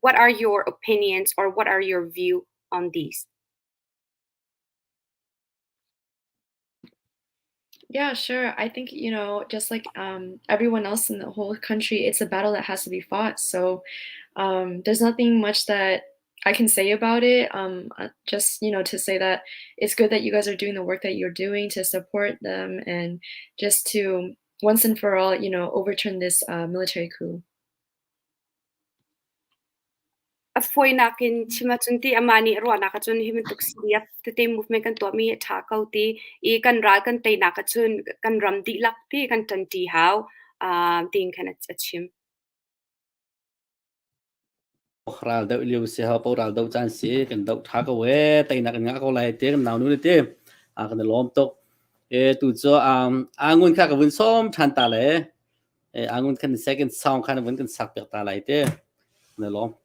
what are your opinions or what are your view on these? Yeah, sure. I think, just like everyone else in the whole country, it's a battle that has to be fought. So there's nothing much that I can say about it. Just to say that it's good that you guys are doing the work that you're doing to support them and just to once and for all, overturn this military coup. A fawinak in chim ahcun ti amah nih ruahnak ahcun hi bantuk CDF tete movement kan tuahmi hi a ṭha ko ti i kan ral kan teinak ahcun kan ram dihlak ti kan ṭanṭi hau tiin khan a chim. Ral doh lio si ho po ral doh caan si kan doh ṭha ko ee teinak in ngah ko lai te kan nau nu te a kan i lawm tuk e tu cu angun kha ka vun sawm ṭhan ta le e angun khan second song khan vun kan sak piak ta lai te na lawm.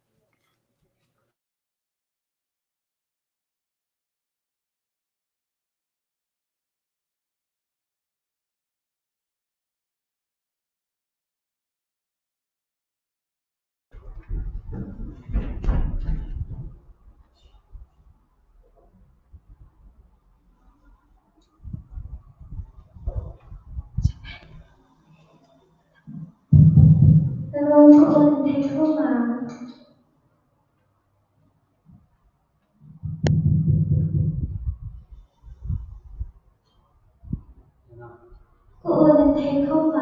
Hello, ka aw nan thei kho ma? Ka aw nan thei kho ma?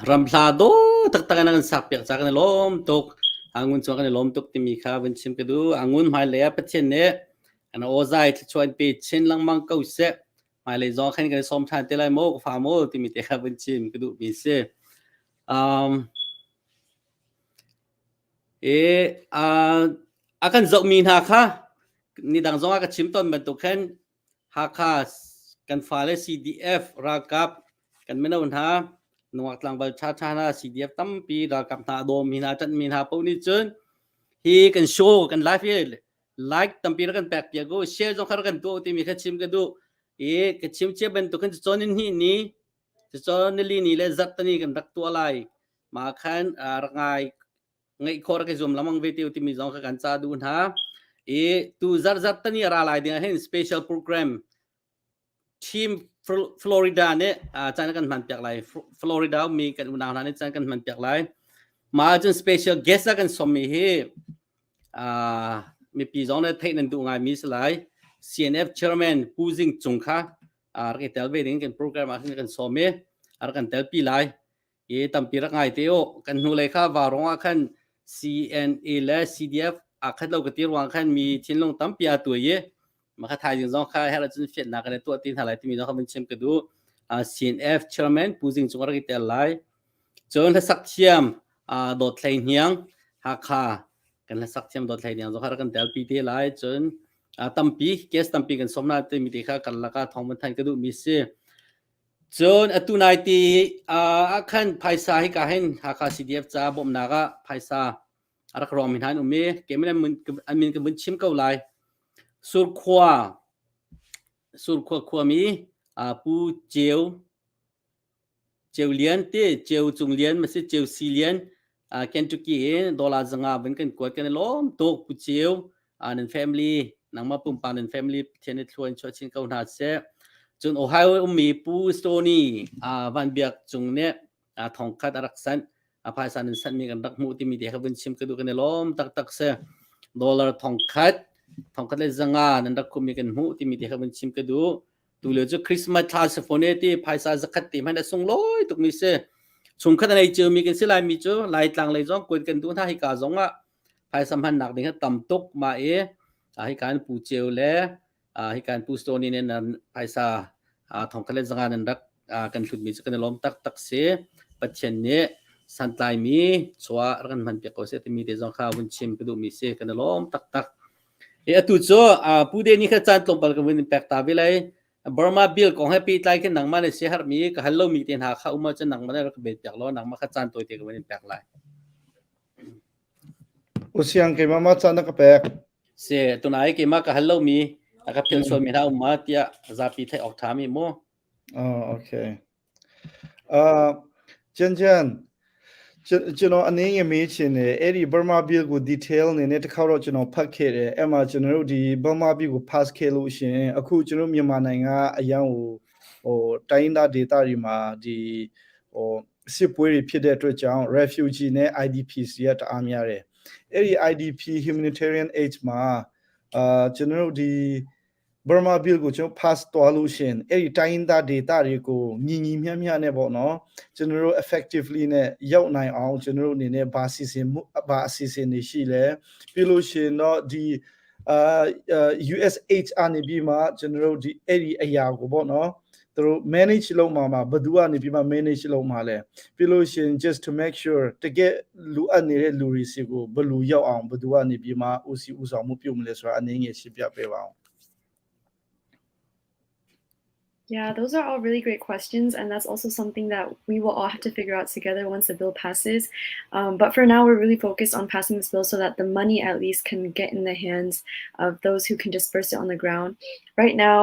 Ramhla daw taktak in a kan sakpiak ca kan i lawm tuk. Angun cung kan i lawm tuk timi kha vun chim ka duh. Angun hmailei ah Pathian nih an awzai thluachuah in pe chin lengmang ko seh. Hmailei zong khan kan i sawm ṭhan te lai maw, ka fa maw timi te kha vun chim ka duhmi si. Um, e, uh, a kan zohmi hna kha ni dang zong ah ka chim tawn bantuk khan Hakha kan fale CDF ralkap kan mino hna nungak tlangval ṭhaṭha hna CDF tampi ralkap hna a dawmi hna ṭanhmi hna paoh nih cun hi kan show kan live hi like tampi rak kan pek piak u share zong kha rak kan tuah u timi kha chim ka duh i ka chim cia bantuk khan cawn in hnih ni cawn nili ni le zarhtani kan rak tuah lai mah khan rak ngai ngeih khawh rak i zuam lengmang ve te timi zong kha kan ca duh hna i tu zarzar tani ra lai ding ah hin special program team Florida nih caan kan hman piak lai Florida mi kan unau hna nih caan kan hman piak lai ma cun special guest a kan som mi hi mipi zong nih theih nan duh ngai mi si lai CNF chairman Pu Zing Cung kha rak i tel ve ding kan program ah kan som i rak kan tel pi lai I tampi rak ngai te u. Kan hnulei kha Varung ah khan CNA le CDF aa khat lo ka ti ruang khan mi thinlung tampi aa tuai i mah kha thaizing zong kha herh ahcun fianhnak kan i tuah ti hna lai timi zong kha vun chim ka duh. CNF chairman Pu Zing Cung a rak i tel lai. Cun hlasak thiam Dawt Hlei Hniang Hakha kan hlasak thiam Dawt Hlei Hniang zong kha rak kan telpi te lai. Cun tampi guest tampi kan sawm hna timi te kha karlak ah thawng van thanh ka duhmi si. Cun atu nai ti ah khan phaisa hika hin Hakha CDF ca bawmhnak ah phaisa a rak rawngmi hna an um i keimah an min ka vun chim ko lai. Surkhua Surkhua khuami Pu Ceu Ceu Lian ti Ceu Cung Lian ma si Ceu Si Lian Kentucky in dollar zanga vun kan kuat kan i lawm tuk Pu Ceu nan family nangmah pumpak nan family Pathian nih thlua in chuah chin ko hna seh. Cun Ohio ummi Pu Stony Van Biak Cung nih thongkhat a rak sanh a phaisa nan sanhmi kan rak hmuh timi te kha vun chim ka duh kan i lawm taktak si. Dollar thongkhat thongkhat le zanga nan rak khummi kan hmuh timi te kha vun chim ka duh. Tu lio cu Christmas thla si fawn e ti phaisa zakhat ti hmanh a sunglawi tuk mi si. Chungkhat a nei cio mi kan si lai mi cu Laitlang lei zong kuan kan duh hna hika zong ah phaisa hmannak ding hi tam tuk ma i hika in Pu Ceu le hika in Pu Stony nih nan phaisa thongkhat le zanga nan rak kan hlut mi cu kan i lawm taktak si. Pathian nih santlai mi chua rak kan hman piak ko seh timi te zong kha vun chim ka duh mi si kan i lawm taktak. E atu cu Pu De nih kha caan tlawmpal ka vun in pek ta ve lai. Burma bill kong he pehtlai khin nangmah na siaherhmi ka hal lomi te hna kha um ahcun nangmah nih rak ka bet piak law nangmah kha caan tawite ka vun in pek lai. Usiang keimah ma caan na ka pek. Si tunai keimah ka hal lomi a ka philh sualmi hna um ma tiah zapi theih awk ṭha mi mu. Oh, okay. ကျန်ကျန်ကျွန်တော်အနေငယ်မေးချင်တယ်အဲ့ဒီ Burma Bill ကို detail အနေနဲ့တစ်ခါတော့ကျွန်တော်ဖတ်ခဲ့တယ်အဲ့မှာကျွန်တော်တို့ဒီ Burma Bill ကို pass ခဲ့လို့ရှင်အခုကျွန်တော်မြန်မာနိုင်ငံအရန်ဟိုဟိုတိုင်းသားဒေသတွေမှာဒီဟိုစစ်ပွဲတွေဖြစ်တဲ့အတွက်ကြောင့် refugee နဲ့ IDPs တွေကတအားများတယ်အဲ့ဒီ IDP humanitarian aid မှာအာကျွန်တော်တို့ဒီ Burma Bill ကိုကျွန်တော် pass သွားလို့ရှင်အဲ့ဒီတိုင်းရင်းသားဒေသတွေကိုညီညီမျှမျှနဲ့ပေါ့နော်ကျွန်တော်တို့ effectively နဲ့ရောက်နိုင်အောင်ကျွန်တော်တို့အနေနဲ့ဘာစီစဉ်မှုဘာအစီအစဉ်တွေရှိလဲပြီးလို့ရှင်တော့ဒီအာ USAID အနေပြီးမှကျွန်တော်တို့ဒီအဲ့ဒီအရာကိုပေါ့နော်သူတို့ manage လုပ်မှာမှာဘယ်သူကနေပြီးမှ manage လုပ်မှာလဲပြီးလို့ရှင် just to make sure တကယ်လူအပ်နေတဲ့လူတွေစီကိုဘယ်လူရောက်အောင်ဘယ်သူကနေပြီးမှဦးစီးဦးဆောင်မှုပြုမလဲဆိုတာအနေငယ်ရှင်းပြပေးပါအောင် Yeah, those are all really great questions. And that's also something that we will all have to figure out together once the bill passes. But for now, we're really focused on passing this bill so that the money at least can get in the hands of those who can disperse it on the ground. Right now,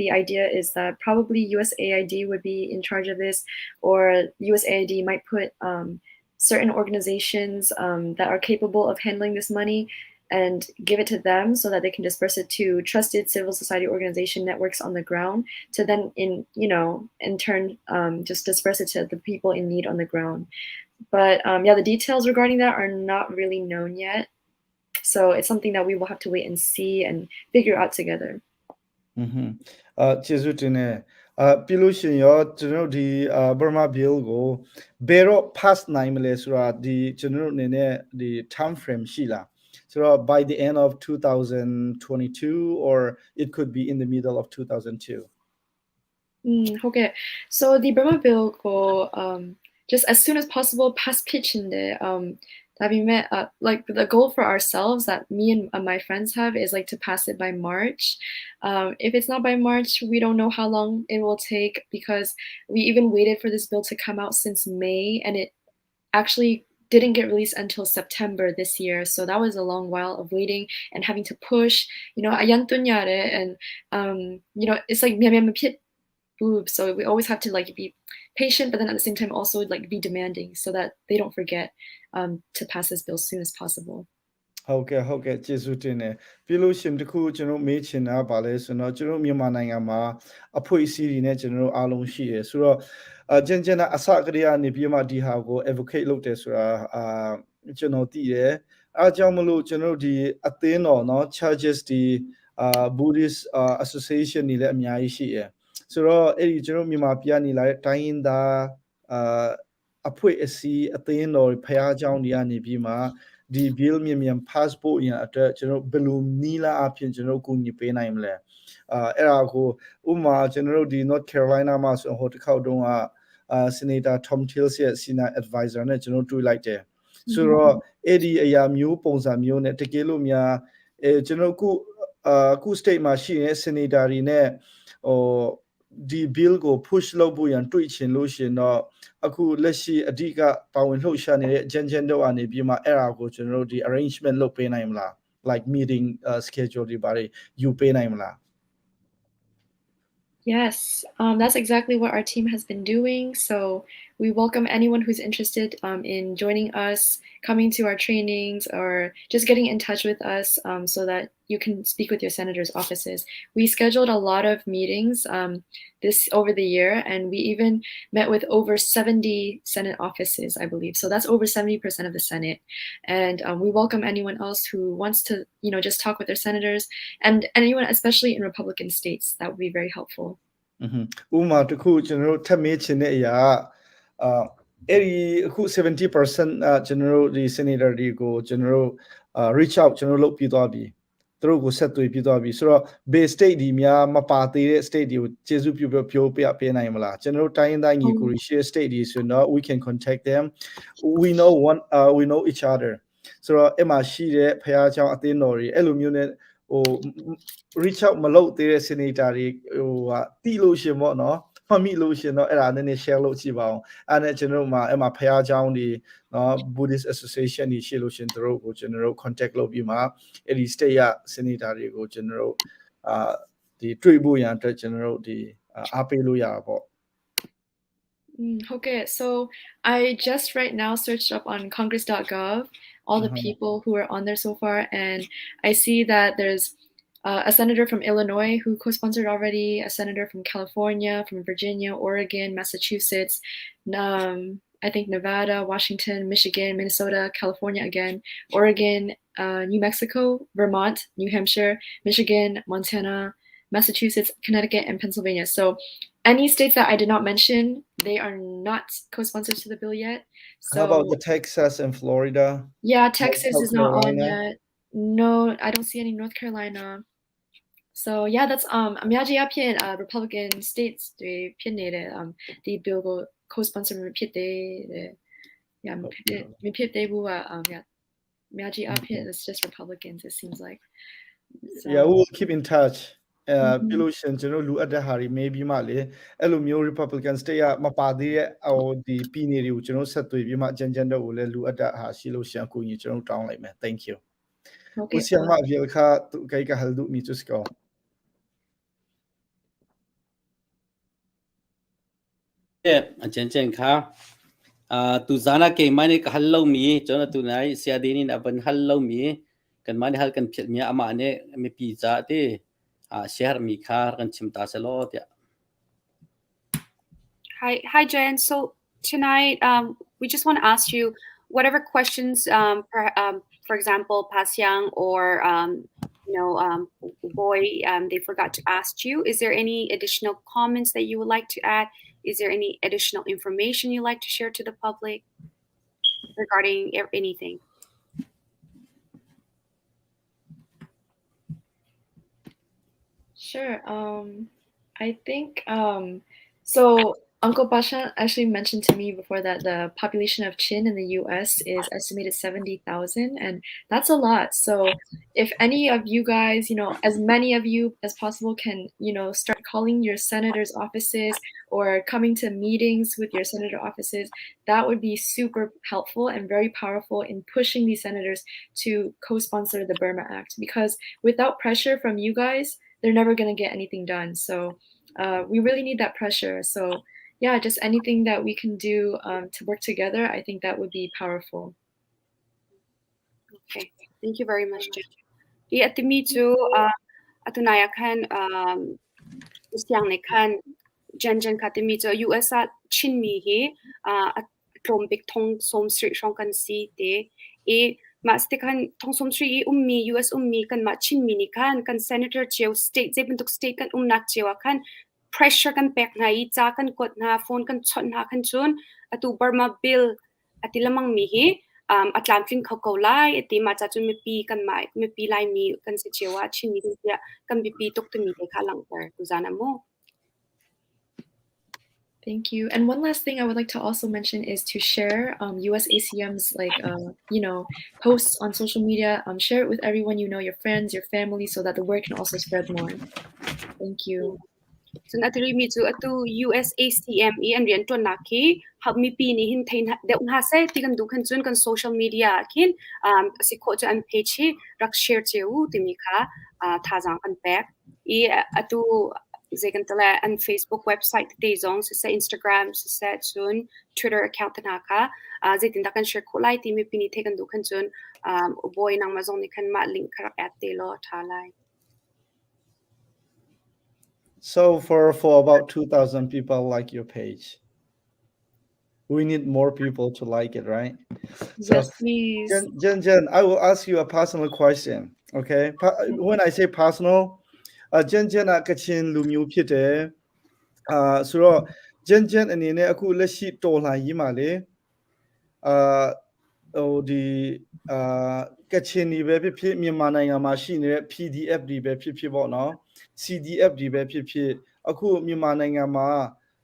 the idea is that probably USAID would be in charge of this, or USAID might put certain organizations that are capable of handling this money and give it to them so that they can disperse it to trusted civil society organization networks on the ground to then in you know in turn just disperse it to the people in need on the ground. But yeah, the details regarding that are not really known yet, so it's something that we will have to wait and see and figure out together. အင်းဟွန်းအာကျေးဇူးတင်တယ်အာပြီးလို့ရှိရင်ရောကျွန်တော်တို့ဒီအာ Burma Bill ကိုဘယ်တော့ pass နိုင်မလဲဆိုတာဒီကျွန်တော်တို့အနေနဲ့ဒီ time frame ရှိလားဆိုတော့ by the end of 2022, or it could be in the middle of 2002? ဟုတ်ကဲ့ So the Burma Bill ကို just as soon as possible pass ဖြစ်ချင်တယ် um ဒါပေမဲ့ like, the goal for ourselves that me and my friends have is, like, to pass it by March. If it's not by March, we don't know how long it will take, because we even waited for this bill to come out since May, and it actually didn't get released until September this year. So that was a long while of waiting and having to push အရမ်းတွန်းရတယ် and it's like မြန်မြန်မဖြစ်ဘူး so we always have to, like, be patient, but then at the same time also, like, be demanding so that they don't forget to pass this bill as soon as possible. ဟုတ်ကဲ့ဟုတ်ကဲ့ကျေးဇူးတင်တယ်ပြီးလို့ရှိရင်တခုကျွန်တော်မေးချင်တာပါလဲဆိုတော့ကျွန်တော်မြန်မာနိုင်ငံမှာအဖွဲ့အစည်းတွေနဲ့ကျွန်တော်တို့အားလုံးရှိတယ်ဆိုတော့အကျန်ကျန်အစကတည်းကနေပြီးမှဒီဟာကို advocate လုပ်တယ်ဆိုတာအာကျွန်တော်သိတယ်အားကြောင့်မလို့ကျွန်တော်တို့ဒီအသင်းတော်နော် churches ဒီအာ Buddhist Association တွေလည်းအများကြီးရှိတယ်ဆိုတော့အဲ့ဒီကျွန်တော်မြန်မာပြည်နေလာတဲ့တိုင်းရင်းသားအာအဖွဲ့အစည်းအသင်းတော်ဖះเจ้าတွေကနေပြီးမှဒီ bill မြန်မြန် pass ဖို့ရန်အတွက်ကျွန်တော်ဘယ်လိုနီးလာအဖြစ်ကျွန်တော်ကူညီပေးနိုင်မလဲအာအဲ့ဒါကိုဥပမာကျွန်တော်တို့ဒီ North Carolina မှာဆိုဟိုတစ်ခေါက်တုန်းကအာ Senator Thom Tillis ရဲ့ senior advisor နဲ့ကျွန်တော်တွေ့လိုက်တယ်ဆိုတော့အဲ့ဒီအရာမျိုးပုံစံမျိုးနဲ့တကယ်လို့များအဲကျွန်တော်ခုအာခု state မှာရှိနေတဲ့ senator တွေနဲ့ဟိုဒီ bill ကို push လုပ်ဖို့ရန်တွေ့ချင်လို့ရှင်တော့အခုလက်ရှိအဓိကပါဝင်လှုပ်ရှားနေတဲ့ဂျန်ဂျန်တို့အနေပြီးမှအဲ့ဒါကိုကျွန်တော်တို့ဒီ arrangement လုပ်ပေးနိုင်မလား like meeting schedule တွေပါတယ်ယူပေးနိုင်မလား Yes, that's exactly what our team has been doing. So we welcome anyone who's interested in joining us, coming to our trainings, or just getting in touch with us so that you can speak with your senator's offices. We scheduled a lot of meetings this over the year, and we even met with over 70 Senate offices, I believe. So that's over 70% of the Senate. And we welcome anyone else who wants to just talk with their senators and anyone, especially in Republican states. That would be very helpful. ဥပမာတခုကျွန်တော်တို့ထပ်မေးချင်တဲ့အရာအာအဲ့ဒီအခု70%အာကျွန်တော်တို့ဒီ senator တွေကိုကျွန်တော်တို့ reach out ကျွန်တော်တို့လုပ်ပြီးသွားပြီသူတို့ကိုဆက်သွယ်ပြီးသွားပြီဆိုတော့ base state ဒီများမပါသေးတဲ့ state တွေကိုကျေးဇူးပြုပြောပြောပြပေးနိုင်မလားကျွန်တော်တို့တိုင်းရင်းသားညီကိုတွေ share state တွေဆိုတော့ we can contact them. We know one uh, we know each other. ဆိုတော့အဲ့မှာရှိတဲ့ဖះเจ้าအသင်းတော်တွေအဲ့လိုမျိုးနဲ့ဟို reach out မလုပ်သေးတဲ့ senator တွေဟိုဟာတိလို့ရှင်ပေါ့နော်မှတ်မိလို့ရှင်တော့အဲ့ဒါနည်းနည်း share လုပ်ကြည့်ပါအောင်အဲ့နဲ့ကျွန်တော်တို့မှာအဲ့မှာဖះเจ้าတွေနော် Buddhist Association တွေရှိလို့ရှင်တို့ကိုကျွန်တော်တို့ contact လုပ်ပြီးမှအဲ့ဒီ state ရ senator တွေကိုကျွန်တော်တို့အာဒီတွေ့ဖို့ရန်အတွက်ကျွန်တော်တို့ဒီအားပေးလို့ရတာပေါ့ Okay, so I just right now searched up on congress.gov all the people who are on there so far, and I see that there's a senator from Illinois who co-sponsored already, a senator from California, from Virginia, Oregon, Massachusetts, I think Nevada, Washington, Michigan, Minnesota, California again, Oregon, New Mexico, Vermont, New Hampshire, Michigan, Montana, Massachusetts, Connecticut, and Pennsylvania. So any states that I did not mention, they are not co-sponsors to the bill yet. So how about the Texas and Florida? Yeah, Texas is not on yet. No, I don't see any North Carolina. So yeah, that's အများကြီးအဖြစ် Republican states တွေဖြစ်နေတဲ့ um ဒီ bill ကို co-sponsor မဖြစ်သေးတယ် yeah မဖြစ်မဖြစ်သေးဘူးက um yeah အများကြီးအဖြစ် it's just Republicans, it seems like. So yeah, we will keep in touch. အဲပြီးလို့ရှိရင်ကျွန်တော်လိုအပ်တဲ့ဟာတွေမေးပြီးမှလေအဲ့လိုမျိုး Republican state ကမပါသေးတဲ့ဟိုဒီပြည်နယ်တွေကိုကျွန်တော်ဆက်သွယ်ပြီးမှအကြံကြံတော့ကိုလည်းလိုအပ်တဲ့ဟာရှိလို့ရှိရင်အကူအညီကျွန်တော်တောင်းလိုက်မယ် thank you. Okay. ဆရာမဗီလခါသူကိကဟလဒူမီချစကော အကျန်ကျန်ခါအာသူဇာနာကေမနိကဟလလုံးမီကျွန်တော်သူနိုင်ဆရာဒီနီနဘန်ဟလလုံးမီကန်မနိဟလကန်ဖြစ်မြအမနဲ့မပီဇာတေအာရှယ်မီခါကန်ချင်တာဆလောတဲ့ Hi, hi, Jen. So tonight, we just want to ask you whatever questions, for example, Pasiang or Boy, they forgot to ask you. Is there any additional comments that you would like to add? Is there any additional information you'd like to share to the public regarding anything? Sure. I think so. Uncle Pasha actually mentioned to me before that the population of Chin in the US is estimated 70,000, and that's a lot. So if any of you guys, as many of you as possible can, start calling your senators' offices or coming to meetings with your senator offices, that would be super helpful and very powerful in pushing these senators to co-sponsor the Burma Act, because without pressure from you guys, they're never going to get anything done. So we really need that pressure. So yeah, just anything that we can do to work together, I think that would be powerful. Okay, thank you very much, Jen. I atimi chu atunaya khan siang ne khan Jen Jen kha timi chu US a Chin mi hi tlawm bik thong som sri hrong kan si te i ma ste khan thong som sri i ummi US ummi kan ma Chin mi ni khan kan senator cheu state je bentuk state kan umnak chewa khan pressure kan pek hna i ca kan kuat hna, phone kan chawnh hna khan cun atu Burma bill ati lamang mi hi a tlamtling kho ko lai ati ma cha cun mipi kan ma mipi lai mi kan si chewa Chin mi kan sia kan bipi tuk timi te kha langhter tu zan amu. Thank you. And one last thing I would like to also mention is to share USACM's like posts on social media. Share it with everyone you know, your friends, your family, so that the word can also spread more. Thank you. Cun atiri mi cu atu USACM i an rian ṭuannak hi hab mipi nih hin thei deuh hna seh ti kan duh khan cun kan social media ah khin a si khawh cu an page hi rak share cio u timi kha thazaang kan pek i atu zei kan tile an Facebook website tete zong siseh, Instagram siseh, cun Twitter account te hna kha zeitindah kan share khawh lai ti mipi nih theih kan duh khan cun Boy, nangmah zong nih khan mah link kha rak add te law ṭha lai. So for about 2,000 people like your page. We need more people to like it, right? So, yes, please. Jen, Jen, Jen, I will ask you a personal question. Okay. When I say personal, Jen Jen ကကချင်လူမျိုးဖြစ်တယ်။ အာဆိုတော့ ဂျန်ဂျန်အနေနဲ့အခုလက်ရှိတော်လှန်ရေးမှာလေအာဟိုဒီအာကချင်တွေပဲဖြစ်ဖြစ်မြန်မာနိုင်ငံမှာရှိနေတဲ့ PDF တွေပဲဖြစ်ဖြစ်ပေါ့နော် CDF တွေပဲဖြစ်ဖြစ်အခုမြန်မာနိုင်ငံမှာ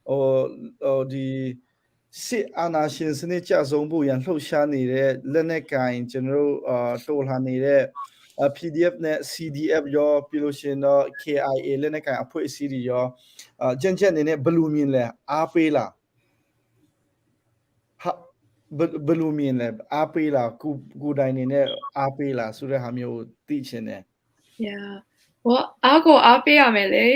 ဟိုဟိုဒီစစ်အာဏာရှင်စနစ်ကျဆုံးဖို့ရန်လှုပ်ရှားနေတဲ့လက်နက်ကိုင်ကျွန်တော်တို့အာတော်လှန်နေတဲ့ PDF နဲ့ CDF ရောပြီးလို့ရှိရင်တော့ KIA လက်နက်ကိုင်အဖွဲ့အစည်းတွေရောအာကြံ့ကြံ့အနေနဲ့ဘယ်လိုမြင်လဲအားပေးလားဟာဘယ်လိုမြင်လဲအားပေးလားကိုကိုတိုင်အနေနဲ့အားပေးလားဆိုတဲ့ဟာမျိုးသိချင်တယ် Yeah. Well, အားကိုအားပေးရမယ်လေ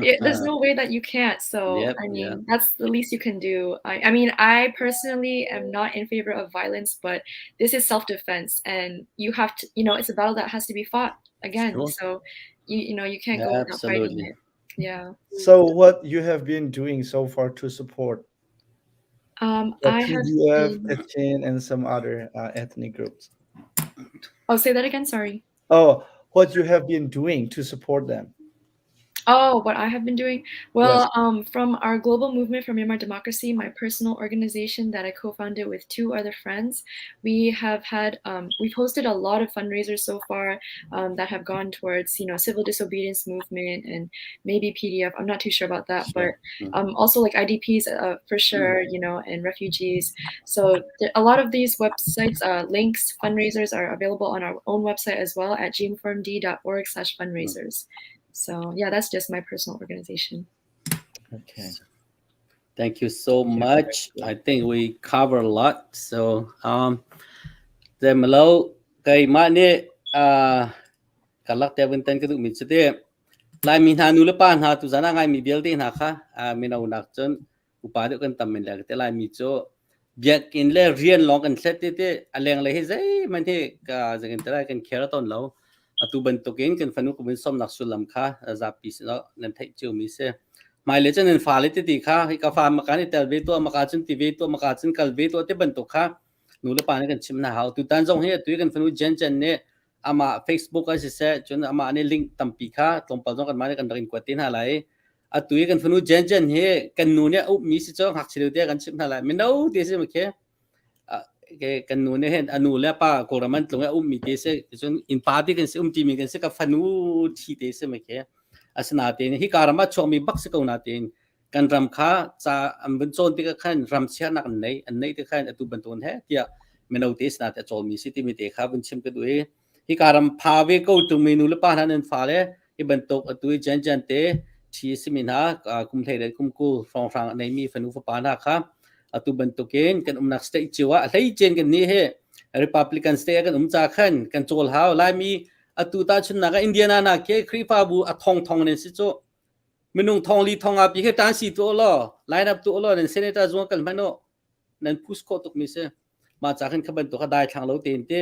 Yeah, there's no way that you can't. So, I mean, that's the least you can do. I mean, I personally am not in favor of violence, but this is self-defense and you have to, it's a battle that has to be fought again. So, you can't go without fighting it. Yeah. So what you have been doing so far to support the I have PDF, been Kachin, and some other ethnic groups? Oh, say that again, sorry. Oh, what you have been doing to support them? Oh, what I have been doing? Well, from our global movement for Myanmar democracy, my personal organization that I co-founded with two other friends, we've hosted a lot of fundraisers so far that have gone towards civil disobedience movement and maybe PDF. I'm not too sure about that, but also like IDPs for sure, and refugees. So a lot of these websites, links, fundraisers are available on our own website as well at gm4md.org/fundraisers. So yeah, that's just my personal organization. Okay. Thank you so much. I think we cover a lot. So then malo keimah nih kalak te vun tan ka duh mi cu ti Laimi hna nu le pa hna tuzan ah ngaimi vialte hna kha mino nak cun upa deuh kan tam men le te Laimi cu biakinn le rian lawng kan thlet ti ti a lenglei hi zeihmanh hi ka zangin te lai kan care tawn lo. Atu bantukin kan fanu ka vun sawmnak sullam kha zapi sinah nan theih cio mi si. Hmailei cun nan fale titi kha hi ka fa maka nih tel ve tuah, maka cun ti ve tuah, maka cun kal ve tuah ti bantuk kha nu le pa nih kan chim hna hau. Tutan zong hi atu i kan fanu Jen Jen nih amah Facebook ah siseh cun amah nih link tampi kha tlawmpal zong kanmah nih kan rak in kuat te hna lai. Atu i kan fanu Jen Jen hi kan nu nih a upmi si cu ngakchia lio te kan chimh hna lai. Mino ti si ma khi kan nu nih hin a nu le pa Kawlram an tlung i a ummi te si cun innpa ti kan si um timi kan si ka fanu thi te si ma khi asinain hika ram ah chuakmi bak si ko nain kan ram kha ca an vun cawn tikah khan ram chiahnak an nei an neih tik khan atu bantuk he tiah mino te sinah te a cawlmi si timi te kha vun chim ka duh i hika ram pha ve ko tungmi nu le pa hna nan fale hi bantuk atu i jan jan te thi simi hna kum hlei le kum kul hrawnghrang a neimi fanu fapa hna kha atu bantukin kan umnak state cio ah hlei cen kan ni hi Republican state ah kan um ca khan kan cawl hau Laimi atu ta chunnak ah Indiana na ke Khrihfabu a thong thong nen si cu minung thong li thong a pi khe tan si tu law line up tu law nan senator zung kal hmano nan push khawh tuk mi si mah ca khan kha bantuk a dai thlang lo tein te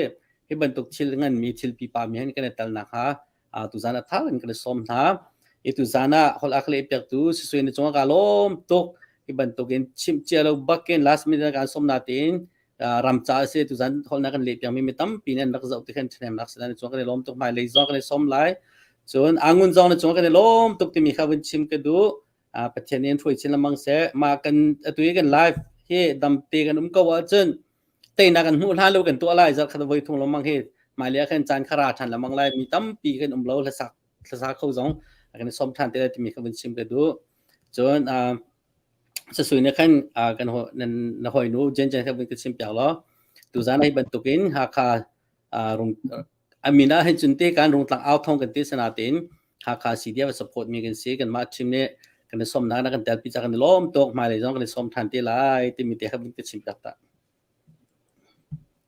hi bantuk thil ngan mi thil pipa mi han kan tal nak ha tuzan a thar in kan som hna i tuzan ah hol ak le piak tu sisui na chung ka lom tuk hi bantuk in chim chia lo bakin last minute kan som na tein ram ca se tuzan hol na kan le piak mi mi tampi nan rak zau te khan thnem nak san chung kan lom tuk mai lei zong kan som lai cun angun zong na chung kan lom tuk timi kha vun chim ka du Pathian in hruai chin lengmang seh. Mah kan atu i kan live hi damte kan um ko ahcun teinak kan hmuh hlan lo kan tuah lai zarh khat voi thum lengmang hi hmailei ah khan caan kha ra ṭhan lengmang lai mi tampi kan um lo hlasak hlasa kho zong kan i sawm ṭhan te lai timi kha vun chim ka duh. Cun sasui nih khan kan nan na hawinu Jen Jen kha vun ka chim piak law tuzan hi bantukin Hakha rung amin ah hin cun te kan rungtlang au thong kan ti sana tein Hakha CDF support mi kan si kan mah chim nih kan i som nak kan telpi ca kan i lawm tuk hmailei zong kan i som than te lai timi te kha vun ka chim piak ta.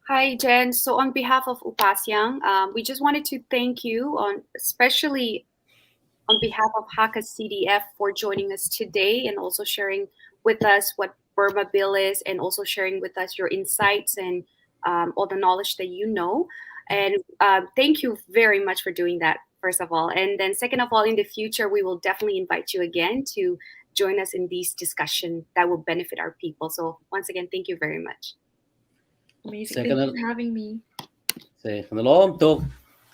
Hi, Jen. So on behalf of Upasyang, we just wanted to thank you on especially on behalf of Hakha CDF for joining us today and also sharing with us what Burma Bill is and also sharing with us your insights and all the knowledge that you know. And thank you very much for doing that, first of all. And then second of all, in the future, we will definitely invite you again to join us in these discussion that will benefit our people. So once again, thank you very much. Amazing. Thank you for having me. Se kan lawm tuk.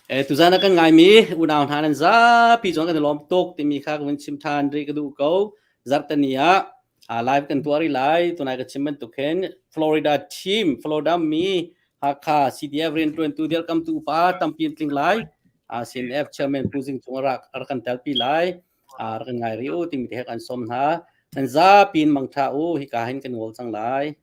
E tuzan kan ngaimi unau hna nan zapi zong kan lawm tuk timi kha kan chim than ri ka duh ko. Zarhteni ah live kan tuah rih lai. Tunai ka chim bantuk hin Florida team, Florida mi Hakha CDF rianṭuantu dirkamtu upa tampi an tling lai. CNF chairman Pu Zing Cung a rak kan telpi lai. Rak kan ngai rih u timi te he kan sawm hna. Nan zapi in mangṭha u. Hika hin kan ngol cang lai.